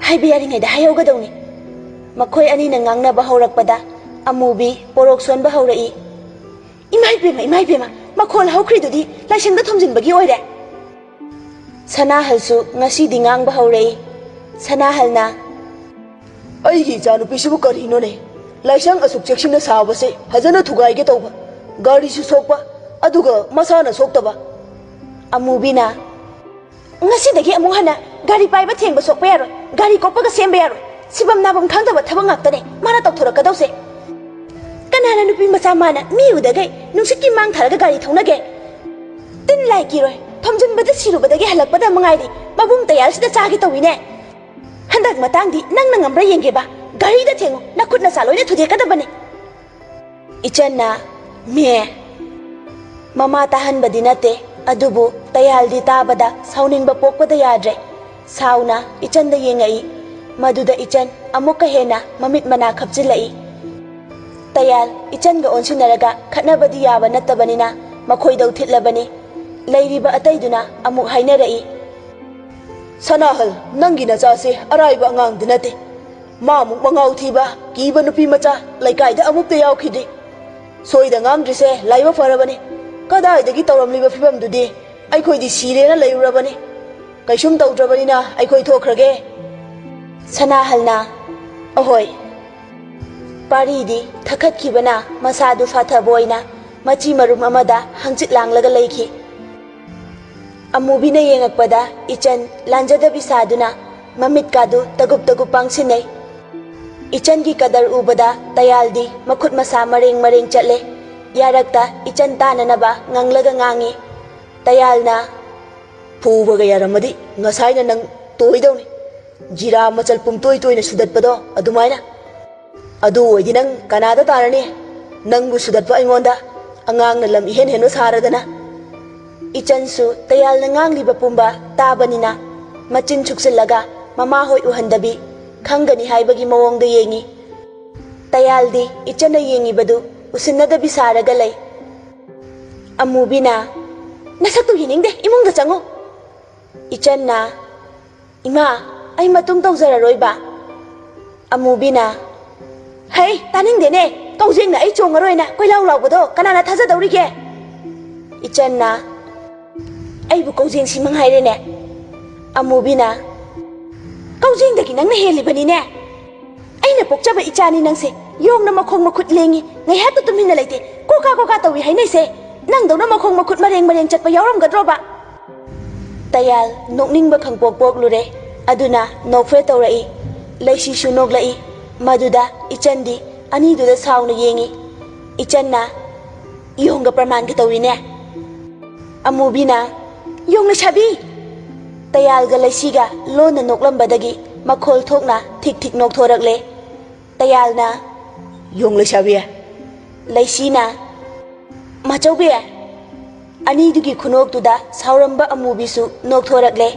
"ꯍꯥꯏꯕ ꯌꯥꯔꯤꯉꯩꯗ ꯍꯥꯏꯍꯧꯒꯗꯧꯅꯤ"꯫ ꯃꯈꯣꯏ ꯑꯅꯤꯅ ꯉꯥꯡꯅꯕ ꯍꯧꯔꯛꯄꯗ ꯑꯃꯨꯕꯤ ꯄꯣꯔꯣꯛ ꯁꯣꯟꯕ ꯍꯧꯔꯛꯏ꯫ "ꯏꯃꯥ ꯏꯕꯦꯝꯃ, ꯏꯃꯥ ꯏꯕꯦꯝꯃ, ꯃꯈꯣꯜ ꯍꯧꯈ꯭ꯔꯤꯗꯨꯗꯤ ꯂꯥꯏꯁꯪꯗ ꯊꯣꯝꯖꯤꯟꯕꯒꯤ ꯑꯣꯏꯔꯦ"꯫ ꯁꯅꯥꯍꯜꯁꯨ ꯉꯁꯤꯗꯤ ꯉꯥꯡꯕ ꯍꯧꯔꯛꯏ꯫ ꯁꯅꯥꯍꯜꯅ, "ꯑꯩꯒꯤ ꯏꯆꯥꯅꯨꯄꯤꯁꯤꯕꯨ ꯀꯔꯤꯅꯣꯅꯦ? ꯂꯥꯏꯁꯪ ꯑꯁꯨꯛ ꯆꯦꯛꯁꯤꯟꯅ ꯁꯥꯕꯁꯦ ꯐꯖꯅ ꯊꯨꯒꯥꯏꯒꯦ ꯇꯧꯕ, ꯒꯥꯔꯤꯁꯨ ꯁꯣꯛꯄ, ꯑꯗꯨꯒ ꯃꯁꯥꯅ ꯁꯣꯛꯇꯕ"꯫ ꯑꯃꯨꯕꯤꯅ, "ꯉꯁꯤꯗꯒꯤ ꯑꯃꯨꯛ ꯍꯟꯅ ꯒꯥꯔꯤ ꯄꯥꯏꯕ ꯊꯦꯡꯕ ꯁꯣꯛꯄ ꯌꯥꯔꯣꯏ, ꯒꯥꯔꯤ ꯀꯣꯛꯄꯒ ꯁꯦꯝꯕ ꯌꯥꯔꯣꯏ꯫ ꯁꯤꯐꯝ ꯅꯥꯐꯝ ꯈꯪꯗꯕ ꯊꯕꯛ ꯉꯥꯛꯇꯅꯦ ꯃꯥꯅ ꯇꯧꯊꯣꯔꯛꯀꯗꯧꯁꯦ"꯫ ꯀꯅꯥꯅ ꯅꯨꯄꯤ ꯃꯆꯥ ꯃꯥꯅ ꯃꯤ ꯎꯗꯈꯩ ꯅꯨꯡꯁꯤꯠꯀꯤ ꯃꯥꯡ ꯊꯥꯔꯒ ꯒꯥꯔꯤ ꯊꯧꯅꯒꯦ? ꯇꯤꯟ ꯂꯥꯏ ꯀꯤꯔꯣꯏ, ꯊꯣꯝꯖꯤꯟꯕꯗ ꯁꯤꯔꯨꯕꯗꯒꯤ ꯍꯜꯂꯛꯄꯗ ꯃꯉꯥꯏꯔꯤ ꯃꯕꯨꯡ ꯇꯌꯥꯜꯁꯤꯗ ꯆꯥꯒꯦ ꯇꯧꯏꯅꯦ꯫ ꯍꯟꯗꯛ ꯃꯇꯥꯡꯗꯤ ꯅꯪꯅ ꯉꯝꯕ꯭ꯔꯥ ꯌꯦꯡꯒꯦꯕ꯫ ꯒꯥꯔꯤꯗ ꯊꯦꯡꯉꯨ, ꯅꯈꯨꯠ ꯅꯁꯥ ꯂꯣꯏꯅ ꯊꯨꯗꯦꯛꯀꯗꯕꯅꯤ꯫ ꯏꯆꯟꯅ, "ꯃꯦ!" ꯃꯃꯥ ꯇꯥꯍꯟꯕꯗꯤ ꯅꯠꯇꯦ, ꯑꯗꯨꯕꯨ ꯇꯌꯥꯜꯗꯤ ꯇꯥꯕꯗ ꯁꯥꯎꯅꯤꯡꯕ ꯄꯣꯛꯄꯗ ꯌꯥꯗ꯭ꯔꯦ꯫ ꯁꯥꯎꯅ ꯏꯆꯟꯗ ꯌꯦꯡꯉꯛꯏ꯫ ꯃꯗꯨꯗ ꯏꯆꯟ ꯑꯃꯨꯛꯀ ꯍꯦꯟꯅ ꯃꯃꯤꯠ ꯃꯅꯥ ꯈꯞꯆꯤꯜꯂꯛꯏ꯫ ꯇꯌꯥꯜ ꯏꯆꯟꯒ ꯑꯣꯟꯁꯤꯟꯅꯔꯒ ꯈꯠꯅꯕꯗꯤ ꯌꯥꯕ ꯅꯠꯇꯕꯅꯤꯅ ꯃꯈꯣꯏꯗꯧ ꯊꯤꯠꯂꯕꯅꯤ꯫ ꯂꯩꯔꯤꯕ ꯑꯇꯩꯗꯨꯅ ꯑꯃꯨꯛ ꯍꯥꯏꯅꯔꯛꯏ꯫ "ꯁꯅꯥꯍꯜ, ꯅꯪꯒꯤ ꯅꯆꯥꯁꯦ ꯑꯔꯥꯏꯕ ꯑꯉꯥꯡꯗꯤ ꯅꯠꯇꯦ꯫ ꯃꯥꯃꯨꯛ ꯃꯉꯥꯎ ꯊꯤꯕ, ꯀꯤꯕ ꯅꯨꯄꯤ ꯃꯆꯥ ꯂꯩꯀꯥꯏꯗ ꯑꯃꯨꯛꯇ ꯌꯥꯎꯈꯤꯗ꯭ꯔꯤ꯫ ꯁꯣꯏꯗ ꯉꯥꯝꯗ꯭ꯔꯤꯁꯦ ꯂꯥꯏꯕꯛ ꯐꯔꯕꯅꯤ꯫ ꯀꯗꯥꯏꯗꯒꯤ ꯇꯧꯔꯝꯂꯤꯕ ꯐꯤꯕꯝꯗꯨꯗꯤ ꯑꯩꯈꯣꯏꯗꯤ ꯁꯤꯔꯦꯅ ꯂꯩꯔꯨꯔꯕꯅꯤ꯫ ꯀꯩꯁꯨꯝ ꯇꯧꯗ꯭ꯔꯕꯅꯤꯅ ꯑꯩꯈꯣꯏ ꯊꯣꯛꯈ꯭ꯔꯒꯦ꯫" ꯁꯅꯥꯍꯜꯅ, "ꯑꯍꯣꯏ꯫" ꯄꯥꯔꯤꯗꯤ ꯊꯛꯈꯠꯈꯤꯕꯅ ꯃꯁꯥꯗꯨ ꯐꯥꯊꯕ ꯑꯣꯏꯅ ꯃꯆꯤ ꯃꯔꯨꯝ ꯑꯃꯗ ꯍꯪꯆꯤꯠ ꯂꯥꯡꯂꯒ ꯂꯩꯈꯤ꯫ ꯑꯃꯨꯕꯤꯅ ꯌꯦꯡꯉꯛꯄꯗ ꯏꯆꯟ ꯂꯥꯟꯖꯗꯕꯤ ꯁꯥꯗꯨꯅ ꯃꯃꯤꯠꯀꯥꯗꯨ ꯇꯒꯨꯞ ꯇꯒꯨꯞ ꯄꯥꯡꯁꯤꯟꯅꯩ꯫ ꯏꯆꯟꯒꯤ ꯀꯗꯔ ꯎꯕꯗ ꯇꯌꯥꯜꯗꯤ ꯃꯈꯨꯠ ꯃꯁꯥ ꯃꯔꯦꯡ ꯃꯔꯦꯡ ꯆꯠꯂꯦ꯫ ꯌꯥꯔꯛꯇ ꯏꯆꯟ ꯇꯥꯅꯅꯕ ꯉꯪꯂꯒ ꯉꯥꯡꯉꯤ꯫ ꯇꯌꯥꯜꯅ, "ꯐꯨꯕꯒ ꯌꯥꯔꯝꯃꯗꯤ ꯉꯁꯥꯏꯅ ꯅꯪ ꯇꯣꯏꯗꯧꯅꯤ꯫ ꯖꯤꯔꯥ ꯃꯆꯜ ꯄꯨꯝꯇꯣꯏ ꯇꯣꯏꯅ ꯁꯨꯗꯠꯄꯗꯣ ꯑꯗꯨꯃꯥꯏꯅ꯫ ꯑꯗꯨ ꯑꯣꯏꯗꯤ ꯅꯪ ꯀꯅꯥꯗ ꯇꯥꯔꯅꯤ? ꯅꯪꯕꯨ ꯁꯨꯗꯠꯄ ꯑꯩꯉꯣꯟꯗ꯫ ꯑꯉꯥꯡꯅ ꯂꯝ ꯏꯍꯦꯟ ꯍꯦꯟꯕ ꯁꯥꯔꯗꯅ꯫" ꯏꯆꯟꯁꯨ ꯇꯌꯥꯜꯅ ꯉꯥꯡꯂꯤꯕ ꯄꯨꯝꯕ ꯇꯥꯕꯅꯤꯅ ꯃꯆꯤꯟ ꯁꯨꯛꯆꯤꯜꯂꯒ ꯃꯃꯥꯍꯣꯏ ꯎꯍꯟꯗꯕꯤ ꯈꯪꯒꯅꯤ ꯍꯥꯏꯕꯒꯤ ꯃꯑꯣꯡꯗ ꯌꯦꯡꯉꯤ꯫ ꯇꯌꯥꯜꯗꯤ ꯏꯆꯟꯅ ꯌꯦꯡꯉꯤꯕꯗꯨ ꯎꯁꯤꯟꯅꯗꯕꯤ ꯁꯥꯔꯒ ꯂꯩ꯫ ꯑꯃꯨꯕꯤꯅ, "ꯅꯁꯛꯇꯨ ꯌꯦꯡꯅꯤꯡꯗꯦ, ꯏꯃꯨꯡꯗ ꯆꯪꯉꯨ꯫" ꯏꯆꯟꯅ, "ꯏꯃꯥ, ꯑꯩ ꯃꯇꯨꯡ ꯇꯧꯖꯔꯔꯣꯏꯕ꯫" ꯑꯃꯨꯕꯤꯅ, "ꯍꯩ, ꯇꯥꯅꯤꯡꯗꯦꯅꯦ, ꯀꯧꯖꯦꯡꯅ ꯑꯩ ꯆꯣꯡꯉꯔꯣꯏꯅ ꯀꯣꯏꯂꯥꯎ ꯂꯥꯎꯕꯗꯣ ꯀꯅꯥꯅ ꯊꯥꯖꯗꯧꯔꯤꯒꯦ?" ꯏꯆꯟꯅ, "ꯑꯩꯕꯨ ꯀꯧꯖꯦꯡꯁꯤ ꯃꯉꯥꯏꯔꯦꯅꯦ꯫" ꯑꯃꯨꯕꯤꯅ, "ꯀꯧꯖꯦꯡꯗꯒꯤ ꯅꯪꯅ ꯍꯦꯜꯂꯤꯕꯅꯤꯅꯦ꯫ ꯑꯩꯅ ꯄꯣꯛꯆꯕ ꯏꯆꯥꯅꯤ ꯅꯪꯁꯦ꯫ ꯌꯣꯡꯅ ꯃꯈꯣꯡ ꯃꯈꯨꯠ ꯂꯦꯡꯉꯤ, ꯉꯥꯏꯍꯥꯛꯇ ꯇꯨꯃꯤꯟꯅ ꯂꯩꯇꯦ, ꯀꯣꯀꯥ ꯀꯣꯀꯥ ꯇꯧꯏ ꯍꯥꯏꯅꯩꯁꯦ꯫ ꯅꯪꯗꯧꯅ ꯃꯈꯣꯡ ꯃꯈꯨꯠ ꯃꯔꯦꯡ ꯃꯔꯦꯡ ꯆꯠꯄ ꯌꯥꯎꯔꯝꯒꯗ꯭ꯔꯣꯕ?" ꯇꯌꯥꯜ ꯅꯣꯛꯅꯤꯡꯕ ꯈꯪꯄꯣꯛ ꯄꯣꯛꯂꯨꯔꯦ꯫ ꯑꯗꯨꯅ ꯅꯣꯛꯐꯦ ꯇꯧꯔꯛꯏ꯫ ꯂꯩꯁꯤꯁꯨ ꯅꯣꯛꯂꯛꯏ꯫ ꯃꯗꯨꯗ ꯏꯆꯟꯗꯤ ꯑꯅꯤꯗꯨꯗ ꯁꯥꯎꯅ ꯌꯦꯡꯉꯤ꯫ ꯏꯆꯟꯅ, "ꯌꯣꯡꯒ ꯄ꯭ꯔꯃꯥꯟꯒ ꯇꯧꯏꯅꯦ"꯫ ꯑꯃꯨꯕꯤꯅ, "ꯌꯣꯡ ꯂꯩꯁꯥꯕꯤ!" ꯇꯌꯥꯜꯒ ꯂꯩꯁꯤꯒ ꯂꯣꯟꯅ ꯅꯣꯛꯂꯝꯕꯗꯒꯤ ꯃꯈꯣꯜ ꯊꯣꯛꯅ ꯊꯤꯛ ꯊꯤꯛ ꯅꯣꯛꯊꯣꯔꯛꯂꯦ꯫ ꯇꯌꯥꯜꯅ, "ꯌꯣꯡ ꯂꯩꯁꯥꯕꯤ!" ꯂꯩꯁꯤꯅ, "ꯃꯥꯆꯧꯕꯤ!" ꯑꯅꯤꯗꯨꯒꯤ ꯈꯨꯅꯣꯛꯇꯨꯗ ꯁꯥꯎꯔꯝꯕ ꯑꯃꯨꯕꯤꯁꯨ ꯅꯣꯛꯊꯣꯔꯛꯂꯦ꯫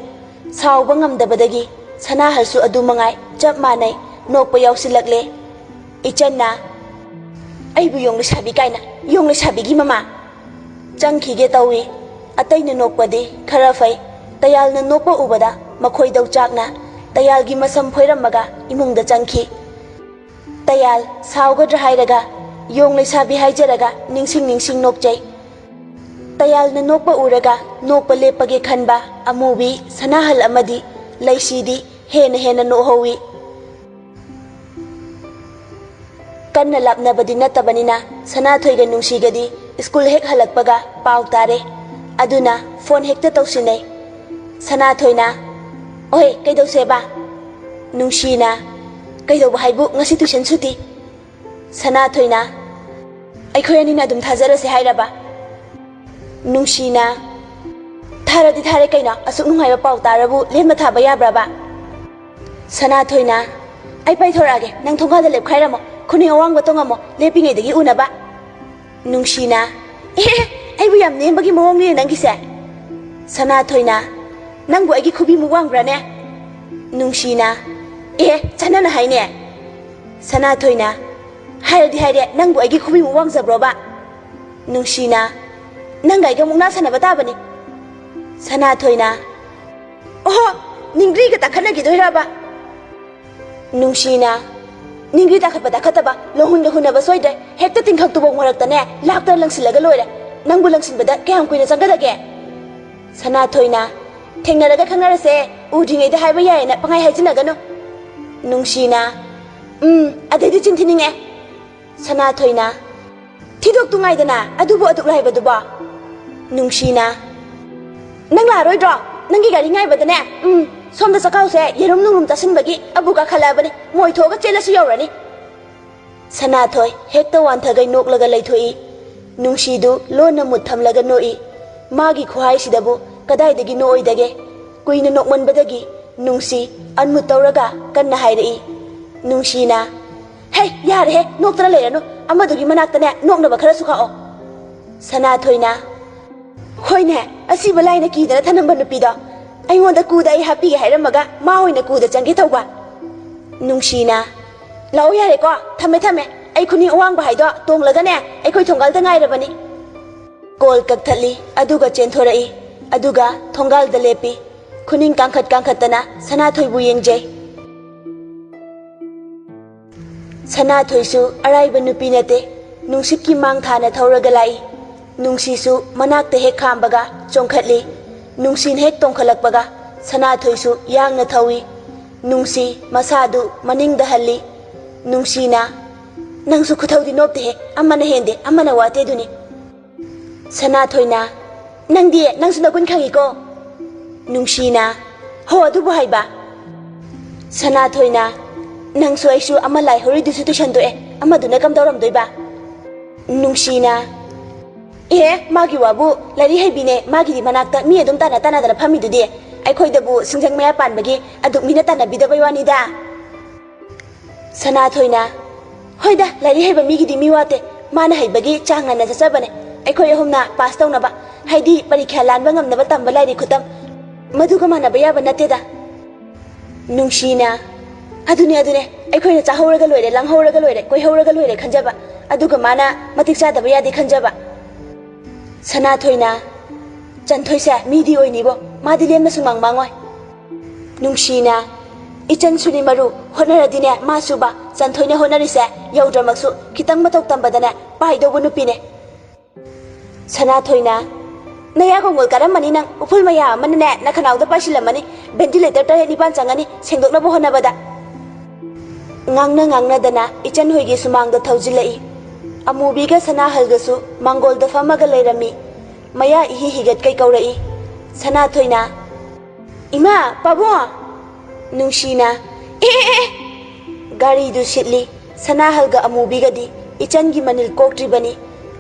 ꯁꯥꯎꯕ ꯉꯝꯗꯕꯗꯒꯤ ꯁꯅꯥꯍꯜꯁꯨ ꯑꯗꯨ ꯃꯉꯥꯏ ꯆꯞ ꯃꯥꯟꯅꯩ, ꯅꯣꯛꯄ ꯌꯥꯎꯁꯤꯜꯂꯛꯂꯦ꯫ ꯏꯆꯟꯅ, "ꯑꯩꯕꯨ ꯌꯣꯡ ꯂꯩꯁꯥꯕꯤ ꯀꯥꯏꯅ, ꯌꯣꯡ ꯂꯩꯁꯥꯕꯤꯒꯤ ꯃꯃꯥ!" ꯆꯪꯈꯤꯒꯦ ꯇꯧꯏ꯫ ꯑꯇꯩꯅ ꯅꯣꯛꯄꯗꯤ ꯈꯔ ꯐꯩ꯫ ꯇꯌꯥꯜꯅ ꯅꯣꯛꯄ ꯎꯕꯗ ꯃꯈꯣꯏꯗꯧ ꯆꯥꯛꯅ ꯇꯌꯥꯜꯒꯤ ꯃꯁꯝ ꯐꯣꯏꯔꯝꯃꯒ ꯏꯃꯨꯡꯗ ꯆꯪꯈꯤ꯫ ꯇꯌꯥꯜ ꯁꯥꯎꯒꯗ꯭ꯔꯥ ꯍꯥꯏꯔꯒ ꯌꯣꯡ ꯂꯩꯁꯥꯕꯤ ꯍꯥꯏꯖꯔꯒ ꯅꯤꯡꯁꯤꯡ ꯅꯤꯡꯁꯤꯡ ꯅꯣꯛꯆꯩ꯫ ꯇꯌꯥꯜꯅ ꯅꯣꯛꯄ ꯎꯔꯒ ꯅꯣꯛꯄ ꯂꯦꯞꯄꯒꯦ ꯈꯟꯕ ꯑꯃꯨꯕꯤ, ꯁꯅꯥꯍꯜ ꯑꯃꯗꯤ ꯂꯩꯁꯤꯗꯤ ꯍꯦꯟꯅ ꯍꯦꯟꯅ ꯅꯣꯛꯍꯧꯋꯤ꯫ ꯀꯟꯅ ꯂꯥꯞꯅꯕꯗꯤ ꯅꯠꯇꯕꯅꯤꯅ ꯁꯅꯥꯊꯣꯏꯒ ꯅꯨꯡꯁꯤꯒꯗꯤ ꯁ꯭ꯀꯨꯜ ꯍꯦꯛ ꯍꯜꯂꯛꯄꯒ ꯄꯥꯎ ꯇꯥꯔꯦ꯫ ꯑꯗꯨꯅ ꯐꯣꯟ ꯍꯦꯛꯇ ꯇꯧꯁꯤꯟꯅꯩ꯫ ꯁꯅꯥꯊꯣꯏꯅ, "ꯑꯣꯍꯦ, ꯀꯩꯗꯧꯁꯦꯕ?" ꯅꯨꯡꯁꯤꯅ, "ꯀꯩꯗꯧꯕ ꯍꯥꯏꯕꯨ, ꯉꯁꯤ ꯇꯨꯏꯁꯟ ꯁꯨꯇꯤ?" ꯁꯅꯥꯊꯣꯏꯅ, "ꯑꯩꯈꯣꯏ ꯑꯅꯤꯅ ꯑꯗꯨꯝ ꯊꯥꯖꯔꯁꯦ ꯍꯥꯏꯔꯕ?" ꯅꯨꯡꯁꯤꯅ, "ꯊꯥꯔꯗꯤ ꯊꯥꯔꯦ ꯀꯩꯅꯣ, ꯑꯁꯨꯛ ꯅꯨꯡꯉꯥꯏꯕ ꯄꯥꯎ ꯇꯥꯔꯕꯨ ꯂꯦꯝꯅ ꯊꯥꯕ ꯌꯥꯕ꯭ꯔꯕ?" ꯁꯅꯥꯊꯣꯏꯅ, "ꯑꯩ ꯄꯥꯏꯊꯣꯔꯛꯑꯒꯦ, ꯅꯪ ꯊꯣꯡꯒꯥꯗ ꯂꯦꯞꯈꯥꯏꯔꯝꯃꯣ, ꯈꯨꯅꯤꯡ ꯑꯋꯥꯡꯕ ꯇꯣꯡꯉꯝꯃꯣ, ꯂꯦꯞꯄꯤꯉꯩꯗꯒꯤ ꯎꯅꯕ꯫" ꯅꯨꯡꯁꯤꯅ, "ꯑꯦ, ꯑꯩꯕꯨ ꯌꯥꯝ ꯅꯦꯝꯕꯒꯤ ꯃꯑꯣꯡꯅꯤꯅꯦ ꯅꯪꯒꯤꯁꯦ꯫" ꯁꯅꯥꯊꯣꯏꯅ, "ꯅꯪꯕꯨ ꯑꯩꯒꯤ ꯈꯨꯕꯤꯃꯨꯛ ꯋꯥꯡꯕ꯭ꯔꯥꯅꯦ?" ꯅꯨꯡꯁꯤꯅ, "ꯑꯦ, ꯆꯠꯅꯅ ꯍꯥꯏꯅꯦ꯫" ꯁꯅꯥꯊꯣꯏꯅ, "ꯍꯥꯏꯔꯗꯤ ꯍꯥꯏꯔꯦ, ꯅꯪꯕꯨ ꯑꯩꯒꯤ ꯈꯨꯕꯤꯃꯨꯛ ꯋꯥꯡꯖꯕ꯭ꯔꯣꯕ?" ꯅꯨꯡꯁꯤꯅ, "ꯅꯪꯒ ꯑꯩꯒ ꯃꯨꯛꯅꯥ ꯁꯥꯟꯅꯕ ꯇꯥꯕꯅꯤ꯫" ꯁꯅꯥꯊꯣꯏꯅ, "ꯑꯣꯍꯣ, ꯅꯤꯡꯒ꯭ꯔꯤꯒ ꯇꯥꯈꯠꯅꯈꯤꯗꯣꯏꯔꯕ?" ꯅꯨꯡꯁꯤꯅ, "ꯅꯤꯡꯒ꯭ꯔꯤ ꯇꯥꯈꯠꯄ ꯇꯥꯈꯠꯇꯕ, ꯂꯣꯍꯨꯟꯒ ꯍꯨꯟꯅꯕ ꯁꯣꯏꯗ꯭ꯔꯦ, ꯍꯦꯛꯇ ꯇꯤꯡꯈꯛꯇꯨꯐꯥꯎ ꯃꯔꯛꯇꯅꯦ, ꯂꯥꯛꯇ ꯂꯪꯁꯤꯜꯂꯒ ꯂꯣꯏꯔꯦ꯫ ꯅꯪꯕꯨ ꯂꯪꯁꯤꯟꯕꯗ ꯀꯌꯥꯝ ꯀꯨꯏꯅ ꯆꯪꯒꯗꯒꯦ?" ꯁꯅꯥꯊꯣꯏꯅ, "ꯊꯦꯡꯅꯔꯒ ꯈꯪꯅꯔꯁꯦ, ꯎꯗ꯭ꯔꯤꯉꯩꯗ ꯍꯥꯏꯕ ꯌꯥꯏꯌꯦꯅ ꯄꯪꯍꯥꯏ ꯍꯥꯏꯖꯤꯟꯅꯒꯅꯨ꯫" ꯅꯨꯡꯁꯤꯅ, "ꯎꯝ, ꯑꯗꯩꯗꯤ ꯆꯤꯟ ꯊꯤꯅꯤꯡꯉꯦ꯫" ꯁꯅꯥꯊꯣꯏꯅ, "ꯊꯤꯗꯣꯛꯇꯨ ꯉꯥꯏꯗꯅ, ꯑꯗꯨꯕꯨ ꯑꯗꯨꯛ ꯂꯥꯏꯕꯗꯨꯕꯣ?" ꯅꯨꯡꯁꯤꯅ, "ꯅꯪ ꯂꯥꯛꯑꯔꯣꯏꯗ꯭ꯔꯣ? ꯅꯪꯒꯤ ꯒꯥꯔꯤ ꯉꯥꯏꯕꯗꯅꯦ, ꯎꯝ, ꯁꯣꯝꯗ ꯆꯈꯥꯎꯁꯦ ꯌꯦꯔꯨꯝ ꯅꯨꯡꯔꯨꯝ ꯆꯥꯁꯤꯟꯕꯒꯤ ꯑꯕꯨ ꯀꯥꯈꯠꯂꯛꯑꯕꯅꯤ, ꯃꯣꯏ ꯊꯣꯛꯑꯒ ꯆꯦꯜꯂꯁꯨ ꯌꯧꯔꯅꯤ꯫" ꯁꯅꯥꯊꯣꯏ ꯍꯦꯛꯇ ꯋꯥꯟꯊꯒꯩ ꯅꯣꯛꯂꯒ ꯂꯩꯊꯣꯛꯏ꯫ ꯅꯨꯡꯁꯤꯗꯨ ꯂꯣꯟꯅ ꯃꯨꯠ ꯊꯝꯂꯒ ꯅꯣꯛꯏ꯫ ꯃꯥꯒꯤ ꯈꯨꯍꯥꯏꯁꯤꯗꯕꯨ ꯀꯗꯥꯏꯗꯒꯤ ꯅꯣꯛꯑꯣꯏꯗꯒꯦ? ꯀꯨꯏꯅ ꯅꯣꯛꯃꯟꯕꯗꯒꯤ ꯅꯨꯡꯁꯤ ꯑꯟꯃꯨꯠ ꯇꯧꯔꯒ ꯀꯟꯅ ꯍꯥꯏꯔꯛꯏ꯫ ꯅꯨꯡꯁꯤꯅ, "ꯍꯦ, ꯌꯥꯔꯦꯍꯦ, ꯅꯣꯛꯇꯅ ꯂꯩꯔꯅꯨ꯫ ꯑꯃꯗꯨꯒꯤ ꯃꯅꯥꯛꯇꯅꯦ ꯅꯣꯛꯅꯕ ꯈꯔꯁꯨ ꯈꯥꯛꯑꯣ꯫" ꯁꯅꯥꯊꯣꯏꯅ, "ꯍꯣꯏꯅꯦ, ꯑꯁꯤꯕ ꯂꯥꯏꯅ ꯀꯤꯗꯅ ꯊꯅꯝꯕ ꯅꯨꯄꯤꯗꯣ꯫ ꯑꯩꯉꯣꯟꯗ ꯀꯨꯗ ꯑꯩ ꯍꯥꯞꯄꯤꯒꯦ ꯍꯥꯏꯔꯝꯃꯒ ꯃꯥ ꯑꯣꯏꯅ ꯀꯨꯗ ꯆꯪꯒꯦ ꯇꯧꯕ꯫" ꯅꯨꯡꯁꯤꯅ, "ꯂꯥꯛꯑꯣ ꯌꯥꯔꯦꯀꯣ, ꯊꯝꯃꯦ ꯊꯝꯃꯦ꯫ ꯑꯩ ꯈꯨꯅꯤꯡ ꯑꯋꯥꯡꯕ ꯍꯥꯏꯗꯣ ꯇꯣꯡꯂꯒꯅꯦ ꯑꯩꯈꯣꯏ ꯊꯣꯡꯒꯥꯜꯗ ꯉꯥꯏꯔꯕꯅꯤ꯫" ꯀꯣꯜ ꯀꯛꯊꯠꯂꯤ, ꯑꯗꯨꯒ ꯆꯦꯟꯊꯣꯔꯛꯏ, ꯑꯗꯨꯒ ꯊꯣꯡꯒꯥꯜꯗ ꯂꯦꯞꯄꯤ꯫ ꯈꯨꯅꯤꯡ ꯀꯥꯡꯈꯠ ꯀꯥꯡꯈꯠꯇꯅ ꯁꯅꯥꯊꯣꯏꯕꯨ ꯌꯦꯡꯖꯩ꯫ ꯁꯅꯥꯊꯣꯏꯁꯨ ꯑꯔꯥꯏꯕ ꯅꯨꯄꯤ ꯅꯠꯇꯦ꯫ ꯅꯨꯡꯁꯤꯠꯀꯤ ꯃꯥꯡ ꯊꯥꯅ ꯊꯧꯔꯒ ꯂꯥꯛꯏ꯫ ꯅꯨꯡꯁꯤꯁꯨ ꯃꯅꯥꯛꯇ ꯍꯦꯛ ꯈꯥꯝꯕꯒ ꯆꯣꯡꯈꯠꯂꯤ꯫ ꯅꯨꯡꯁꯤꯅ ꯍꯦꯛ ꯇꯣꯡꯈꯠꯂꯛꯄꯒ ꯁꯅꯥꯊꯣꯏꯁꯨ ꯌꯥꯡꯅ ꯊꯧꯏ꯫ ꯅꯨꯡꯁꯤ ꯃꯁꯥꯗꯨ ꯃꯅꯤꯡꯗ ꯍꯜꯂꯤ꯫ ꯅꯨꯡꯁꯤꯅ, "ꯅꯪꯁꯨ ꯈꯨꯊꯧꯗꯤ ꯅꯣꯞꯇꯦꯍꯦ, ꯑꯃꯅ ꯍꯦꯟꯗꯦ, ꯑꯃꯅ ꯋꯥꯠꯇꯦ ꯑꯗꯨꯅꯤ꯫" ꯁꯅꯥꯊꯣꯏꯅ, "ꯅꯪꯗꯤ ꯅꯪꯁꯨ ꯅꯒꯨꯟ ꯈꯪꯉꯤꯀꯣ꯫" ꯅꯨꯡꯁꯤꯅ, "ꯍꯣ, ꯑꯗꯨꯕꯨ ꯍꯥꯏꯕ꯫" ꯁꯅꯥꯊꯣꯏꯅ, "ꯅꯪꯁꯨ ꯑꯩꯁꯨ ꯑꯃ ꯂꯥꯏ ꯍꯧꯔꯤꯗꯨꯁꯨ ꯇꯨꯏꯁꯟꯗꯣꯛꯑꯦ, ꯑꯃꯗꯨꯅ ꯀꯝꯗꯧꯔꯝꯗꯣꯏꯕ?" ꯅꯨꯡꯁꯤꯅ, "ꯑꯦ, ꯃꯥꯒꯤ ꯋꯥꯕꯨ, ꯂꯥꯏꯔꯤꯛ ꯍꯩꯕꯤꯅꯦ, ꯃꯥꯒꯤꯗꯤ ꯃꯅꯥꯛꯇ ꯃꯤ ꯑꯗꯨꯝ ꯇꯥꯟꯅ ꯇꯥꯟꯅꯗꯅ ꯐꯝꯃꯤꯗꯨꯗꯤ, ꯑꯩꯈꯣꯏꯗꯕꯨ ꯁꯤꯡꯖꯪ ꯃꯌꯥ ꯄꯥꯟꯕꯒꯤ ꯑꯗꯨꯛ ꯃꯤꯅ ꯇꯥꯟꯅꯕꯤꯗꯕꯩ ꯋꯥꯅꯤꯗ꯫" ꯁꯅꯥꯊꯣꯏꯅ, "ꯍꯣꯏꯗ, ꯂꯥꯏꯔꯤꯛ ꯍꯩꯕ ꯃꯤꯒꯤꯗꯤ ꯃꯤ ꯋꯥꯠꯇꯦ, ꯃꯥꯅ ꯍꯩꯕꯒꯤ ꯆꯥꯡ ꯅꯥꯏꯅ ꯆꯠꯆꯕꯅꯦ, ꯑꯩꯈꯣꯏ ꯑꯍꯨꯝꯅ ꯄꯥꯁ ꯇꯧꯅꯕ, ꯍꯥꯏꯗꯤ ꯄꯔꯤꯈ꯭ꯌꯥ ꯂꯥꯟꯕ ꯉꯝꯅꯕ ꯇꯝꯕ ꯂꯥꯏꯔꯤꯛ ꯈꯨꯇꯝ, ꯃꯗꯨꯒ ꯃꯥꯟꯅꯕ ꯌꯥꯕ ꯅꯠꯇꯦꯗ꯫" ꯅꯨꯡꯁꯤꯅ, "ꯑꯗꯨꯅꯦ, ꯑꯗꯨꯅꯦ, ꯑꯩꯈꯣꯏꯅ ꯆꯥꯍꯧꯔꯒ ꯂꯣꯏꯔꯦ, ꯂꯥꯡꯍꯧꯔꯒ ꯂꯣꯏꯔꯦ, ꯀꯣꯏꯍꯧꯔꯒ ꯂꯣꯏꯔꯦ ꯈꯟꯖꯕ, ꯑꯗꯨꯒ ꯃꯥꯅ ꯃꯇꯤꯛ ꯆꯥꯗꯕ ꯌꯥꯗꯦ ꯈꯟꯖꯕ꯫" ꯁꯅꯥꯊꯣꯏꯅ, "ꯆꯟꯊꯣꯏꯁꯦ ꯃꯤꯗꯤ ꯑꯣꯏꯅꯤꯕꯣ, ꯃꯥꯗꯤ ꯂꯦꯝꯅ ꯁꯨꯃꯥꯡ ꯃꯥꯡꯉꯣꯏ꯫" ꯅꯨꯡꯁꯤꯅ, "ꯏꯆꯟꯁꯨꯅꯤ ꯃꯔꯨ, ꯍꯣꯠꯅꯔꯗꯤꯅꯦ ꯃꯥꯁꯨꯕ, ꯆꯟꯊꯣꯏꯅ ꯍꯣꯠꯅꯔꯤꯁꯦ ꯌꯧꯗ꯭ꯔꯃꯛꯁꯨ ꯈꯤꯇꯪ ꯃꯇꯧ ꯇꯝꯕꯗꯅꯦ ꯄꯥꯏꯗꯧꯕ ꯅꯨꯄꯤꯅꯦ꯫" ꯁꯅꯥꯊꯣꯏꯅ, "ꯅꯌꯥ ꯈꯣꯡꯒꯣꯜ ꯀꯥꯔꯝꯃꯅꯤ ꯅꯪ, ꯎꯐꯨꯜ ꯃꯌꯥ ꯑꯃꯅꯅꯦ ꯅꯈꯅꯥꯎꯗ ꯄꯥꯏꯁꯤꯜꯂꯝꯃꯅꯤ, ventilator ꯇꯔꯦꯠ ꯅꯤꯄꯥꯟ ꯆꯪꯉꯅꯤ ꯁꯦꯡꯗꯣꯛꯅꯕ ꯍꯣꯠꯅꯕꯗ꯫" ꯉꯥꯡꯅ ꯉꯥꯡꯅꯗꯅ ꯏꯆꯟ ꯍꯣꯏꯒꯤ ꯁꯨꯃꯥꯡꯗ ꯊꯧꯖꯤꯜꯂꯛꯏ꯫ ꯑꯃꯨꯕꯤꯒ ꯁꯅꯥꯍꯜꯒꯁꯨ ꯃꯥꯡꯒꯣꯜꯗ ꯐꯝꯃꯒ ꯂꯩꯔꯝꯃꯤ꯫ ꯃꯌꯥ ꯏꯍꯤ ꯍꯤꯒꯠꯀꯩ ꯀꯧꯔꯛꯏ꯫ ꯁꯅꯥꯊꯣꯏꯅ, "ꯏꯃꯥ, ꯄꯥꯕꯨꯡ!" ꯅꯨꯡꯁꯤꯅ, "ꯑꯦ, ꯑꯦ, ꯑꯦ!" ꯒꯥꯔꯤꯗꯨ ꯁꯤꯠꯂꯤ꯫ ꯁꯅꯥꯍꯜꯒ ꯑꯃꯨꯕꯤꯒꯗꯤ ꯏꯆꯟꯒꯤ ꯃꯅꯤꯜ ꯀꯣꯛꯇ꯭ꯔꯤꯕꯅꯤ꯫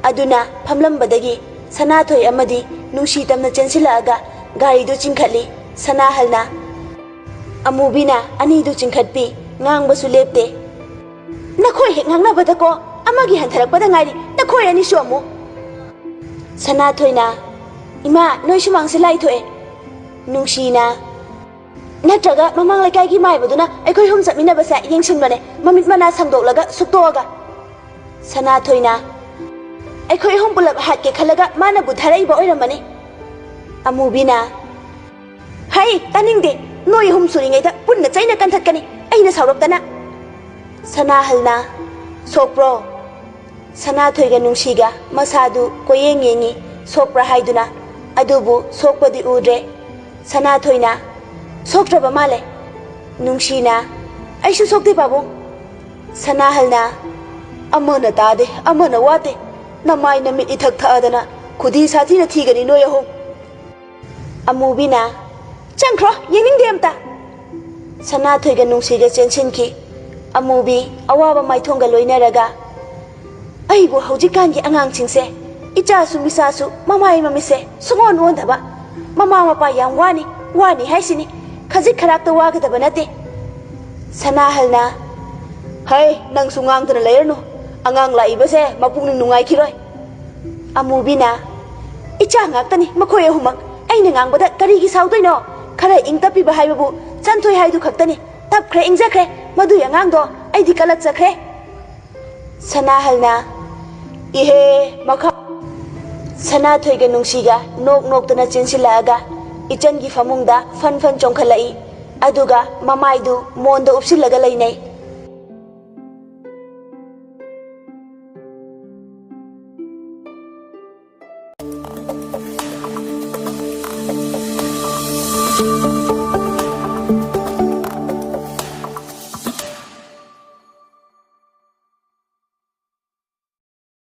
ꯑꯗꯨꯅ ꯐꯝꯂꯝꯕꯗꯒꯤ ꯁꯅꯥꯊꯣꯏ ꯑꯃꯗꯤ ꯅꯨꯡꯁꯤ ꯇꯝꯅ ꯆꯦꯟꯁꯤꯜꯂꯛꯑꯒ ꯒꯥꯔꯤꯗꯨ ꯆꯤꯡꯈꯠꯂꯤ꯫ ꯁꯅꯥꯍꯜꯅ ꯑꯃꯨꯕꯤꯅ ꯑꯅꯤꯗꯨ ꯆꯤꯡꯈꯠꯄꯤ꯫ ꯉꯥꯡꯕꯁꯨ ꯂꯦꯞꯇꯦ꯫ "ꯅꯈꯣꯏ ꯍꯦꯛ ꯉꯥꯡꯅꯕꯗꯀꯣ ꯑꯃꯒꯤ ꯍꯟꯊꯔꯛꯄꯗ ꯉꯥꯏꯔꯤ, ꯅꯈꯣꯏ ꯑꯅꯤꯁꯨ ꯑꯃꯨꯛ꯫" ꯁꯅꯥꯊꯣꯏꯅ, "ꯏꯃꯥ, ꯅꯣꯏ ꯁꯨꯃꯥꯡꯁꯦ ꯂꯥꯏꯊꯣꯛꯑꯦ꯫" ꯅꯨꯡꯁꯤꯅ, "ꯅꯠꯇ꯭ꯔꯒ ꯃꯃꯥꯡ ꯂꯩꯀꯥꯏꯒꯤ ꯃꯥꯏꯕꯗꯨꯅ ꯑꯩꯈꯣꯏ ꯑꯍꯨꯝ ꯆꯠꯃꯤꯟꯅꯕꯁꯦ ꯌꯦꯡꯁꯤꯟꯕꯅꯦ, ꯃꯃꯤꯠ ꯃꯅꯥ ꯁꯥꯡꯗꯣꯛꯂꯒ ꯁꯨꯛꯇꯣꯛꯑꯒ꯫" ꯁꯅꯥꯊꯣꯏꯅ, "ꯑꯩꯈꯣꯏ ꯑꯍꯨꯝ ꯄꯨꯂꯞ ꯍꯥꯠꯀꯦ ꯈꯜꯂꯒ ꯃꯥꯅ ꯕꯨꯠ ꯊꯥꯔꯛꯏꯕ ꯑꯣꯏꯔꯝꯃꯅꯤ꯫" ꯑꯃꯨꯕꯤꯅ, "ꯍꯩ, ꯇꯥꯅꯤꯡꯗꯦ꯫ ꯅꯣꯏ ꯑꯍꯨꯝ ꯁꯨꯔꯤꯉꯩꯗ ꯄꯨꯟꯅ ꯆꯩꯅ ꯀꯟꯊꯠꯀꯅꯤ, ꯑꯩꯅ ꯁꯥꯎꯔꯛꯇꯅ꯫" ꯁꯅꯥꯍꯜꯅ, "ꯁꯣꯛꯄ꯭ꯔꯣ?" ꯁꯅꯥꯊꯣꯏꯒ ꯅꯨꯡꯁꯤꯒ ꯃꯁꯥꯗꯨ ꯀꯣꯏꯌꯦꯡ ꯌꯦꯡꯉꯤ, ꯁꯣꯛꯄ꯭ꯔꯥ ꯍꯥꯏꯗꯨꯅ꯫ ꯑꯗꯨꯕꯨ ꯁꯣꯛꯄꯗꯤ ꯎꯗ꯭ꯔꯦ꯫ ꯁꯅꯥꯊꯣꯏꯅ, "ꯁꯣꯛꯇ꯭ꯔꯕ ꯃꯥꯜꯂꯦ꯫" ꯅꯨꯡꯁꯤꯅ, "ꯑꯩꯁꯨ ꯁꯣꯛꯇꯦ ꯄꯥꯕꯨꯡ꯫" ꯁꯅꯥꯍꯜꯅ, "ꯑꯃꯅ ꯇꯥꯗꯦ, ꯑꯃꯅ ꯋꯥꯠꯇꯦ꯫ ꯅꯃꯥꯏ ꯅꯃꯤꯠ ꯏꯊꯛ ꯊꯛꯑꯗꯅ ꯈꯨꯗꯤ ꯁꯥꯊꯤꯅ ꯊꯤꯒꯅꯤ ꯅꯣꯏ ꯑꯍꯨꯝ꯫" ꯑꯃꯨꯕꯤꯅ, "ꯆꯪꯈ꯭ꯔꯣ, ꯌꯦꯡꯅꯤꯡꯗꯦ ꯑꯝꯇ꯫" ꯁꯅꯥꯊꯣꯏꯒ ꯅꯨꯡꯁꯤꯒ ꯆꯦꯟꯁꯤꯟꯈꯤ꯫ ꯑꯃꯨꯕꯤ ꯑꯋꯥꯕ ꯃꯥꯏꯊꯣꯡꯒ ꯂꯣꯏꯅꯔꯒ, "ꯑꯩꯕꯨ ꯍꯧꯖꯤꯛꯀꯥꯟꯒꯤ ꯑꯉꯥꯡꯁꯤꯡꯁꯦ ꯏꯆꯥꯁꯨ ꯃꯤꯆꯥꯁꯨ ꯃꯃꯥꯏ ꯃꯃꯤꯠꯁꯦ ꯁꯨꯡꯑꯣꯟ ꯑꯣꯟꯗꯕ꯫ ꯃꯃꯥ ꯃꯄꯥ ꯌꯥꯝ ꯋꯥꯅꯤ, ꯋꯥꯅꯤ ꯍꯥꯏꯁꯤꯅꯤ꯫ ꯈꯖꯤꯛ ꯈꯔꯥꯛꯇ ꯋꯥꯒꯗꯕ ꯅꯠꯇꯦ꯫" ꯁꯅꯥꯍꯜꯅ, "ꯍꯩ, ꯅꯪꯁꯨ ꯉꯥꯡꯗꯅ ꯂꯩꯔꯅꯨ꯫ ꯑꯉꯥꯡ ꯂꯥꯛꯏꯕꯁꯦ ꯃꯄꯨꯛꯅꯤꯡ ꯅꯨꯡꯉꯥꯏꯈꯤꯔꯣꯏ꯫" ꯑꯃꯨꯕꯤꯅ, "ꯏꯆꯥ ꯉꯥꯛꯇꯅꯤ ꯃꯈꯣꯏ ꯑꯍꯨꯝꯃꯛ꯫ ꯑꯩꯅ ꯉꯥꯡꯕꯗ ꯀꯔꯤꯒꯤ ꯁꯥꯎꯗꯣꯏꯅꯣ? ꯈꯔ ꯏꯪ ꯇꯞꯄꯤꯕ ꯍꯥꯏꯕꯕꯨ ꯆꯟꯊꯣꯏ ꯍꯥꯏꯗꯨ ꯈꯛꯇꯅꯤ꯫ ꯇꯞꯈ꯭ꯔꯦ, ꯏꯪꯖꯈ꯭ꯔꯦ꯫ ꯃꯗꯨꯒꯤ ꯑꯉꯥꯡꯗꯣ ꯑꯩꯗꯤ ꯀꯂꯛꯆꯈ꯭ꯔꯦ꯫" ꯁꯅꯥꯍꯜꯅ, "ꯏꯍꯦ, ꯃꯈꯥ꯫" ꯁꯅꯥꯊꯣꯏꯒ ꯅꯨꯡꯁꯤꯒ ꯅꯣꯛ ꯅꯣꯛꯇꯅ ꯆꯦꯟꯁꯤꯜꯂꯛꯑꯒ ꯏꯆꯟꯒꯤ ꯐꯃꯨꯡꯗ ꯐꯟ ꯐꯟ ꯆꯣꯡꯈꯠꯂꯛꯏ꯫ ꯑꯗꯨꯒ ꯃꯃꯥꯏꯗꯨ ꯃꯣꯟꯗ ꯎꯞꯁꯤꯜꯂꯒ ꯂꯩꯅꯩ꯫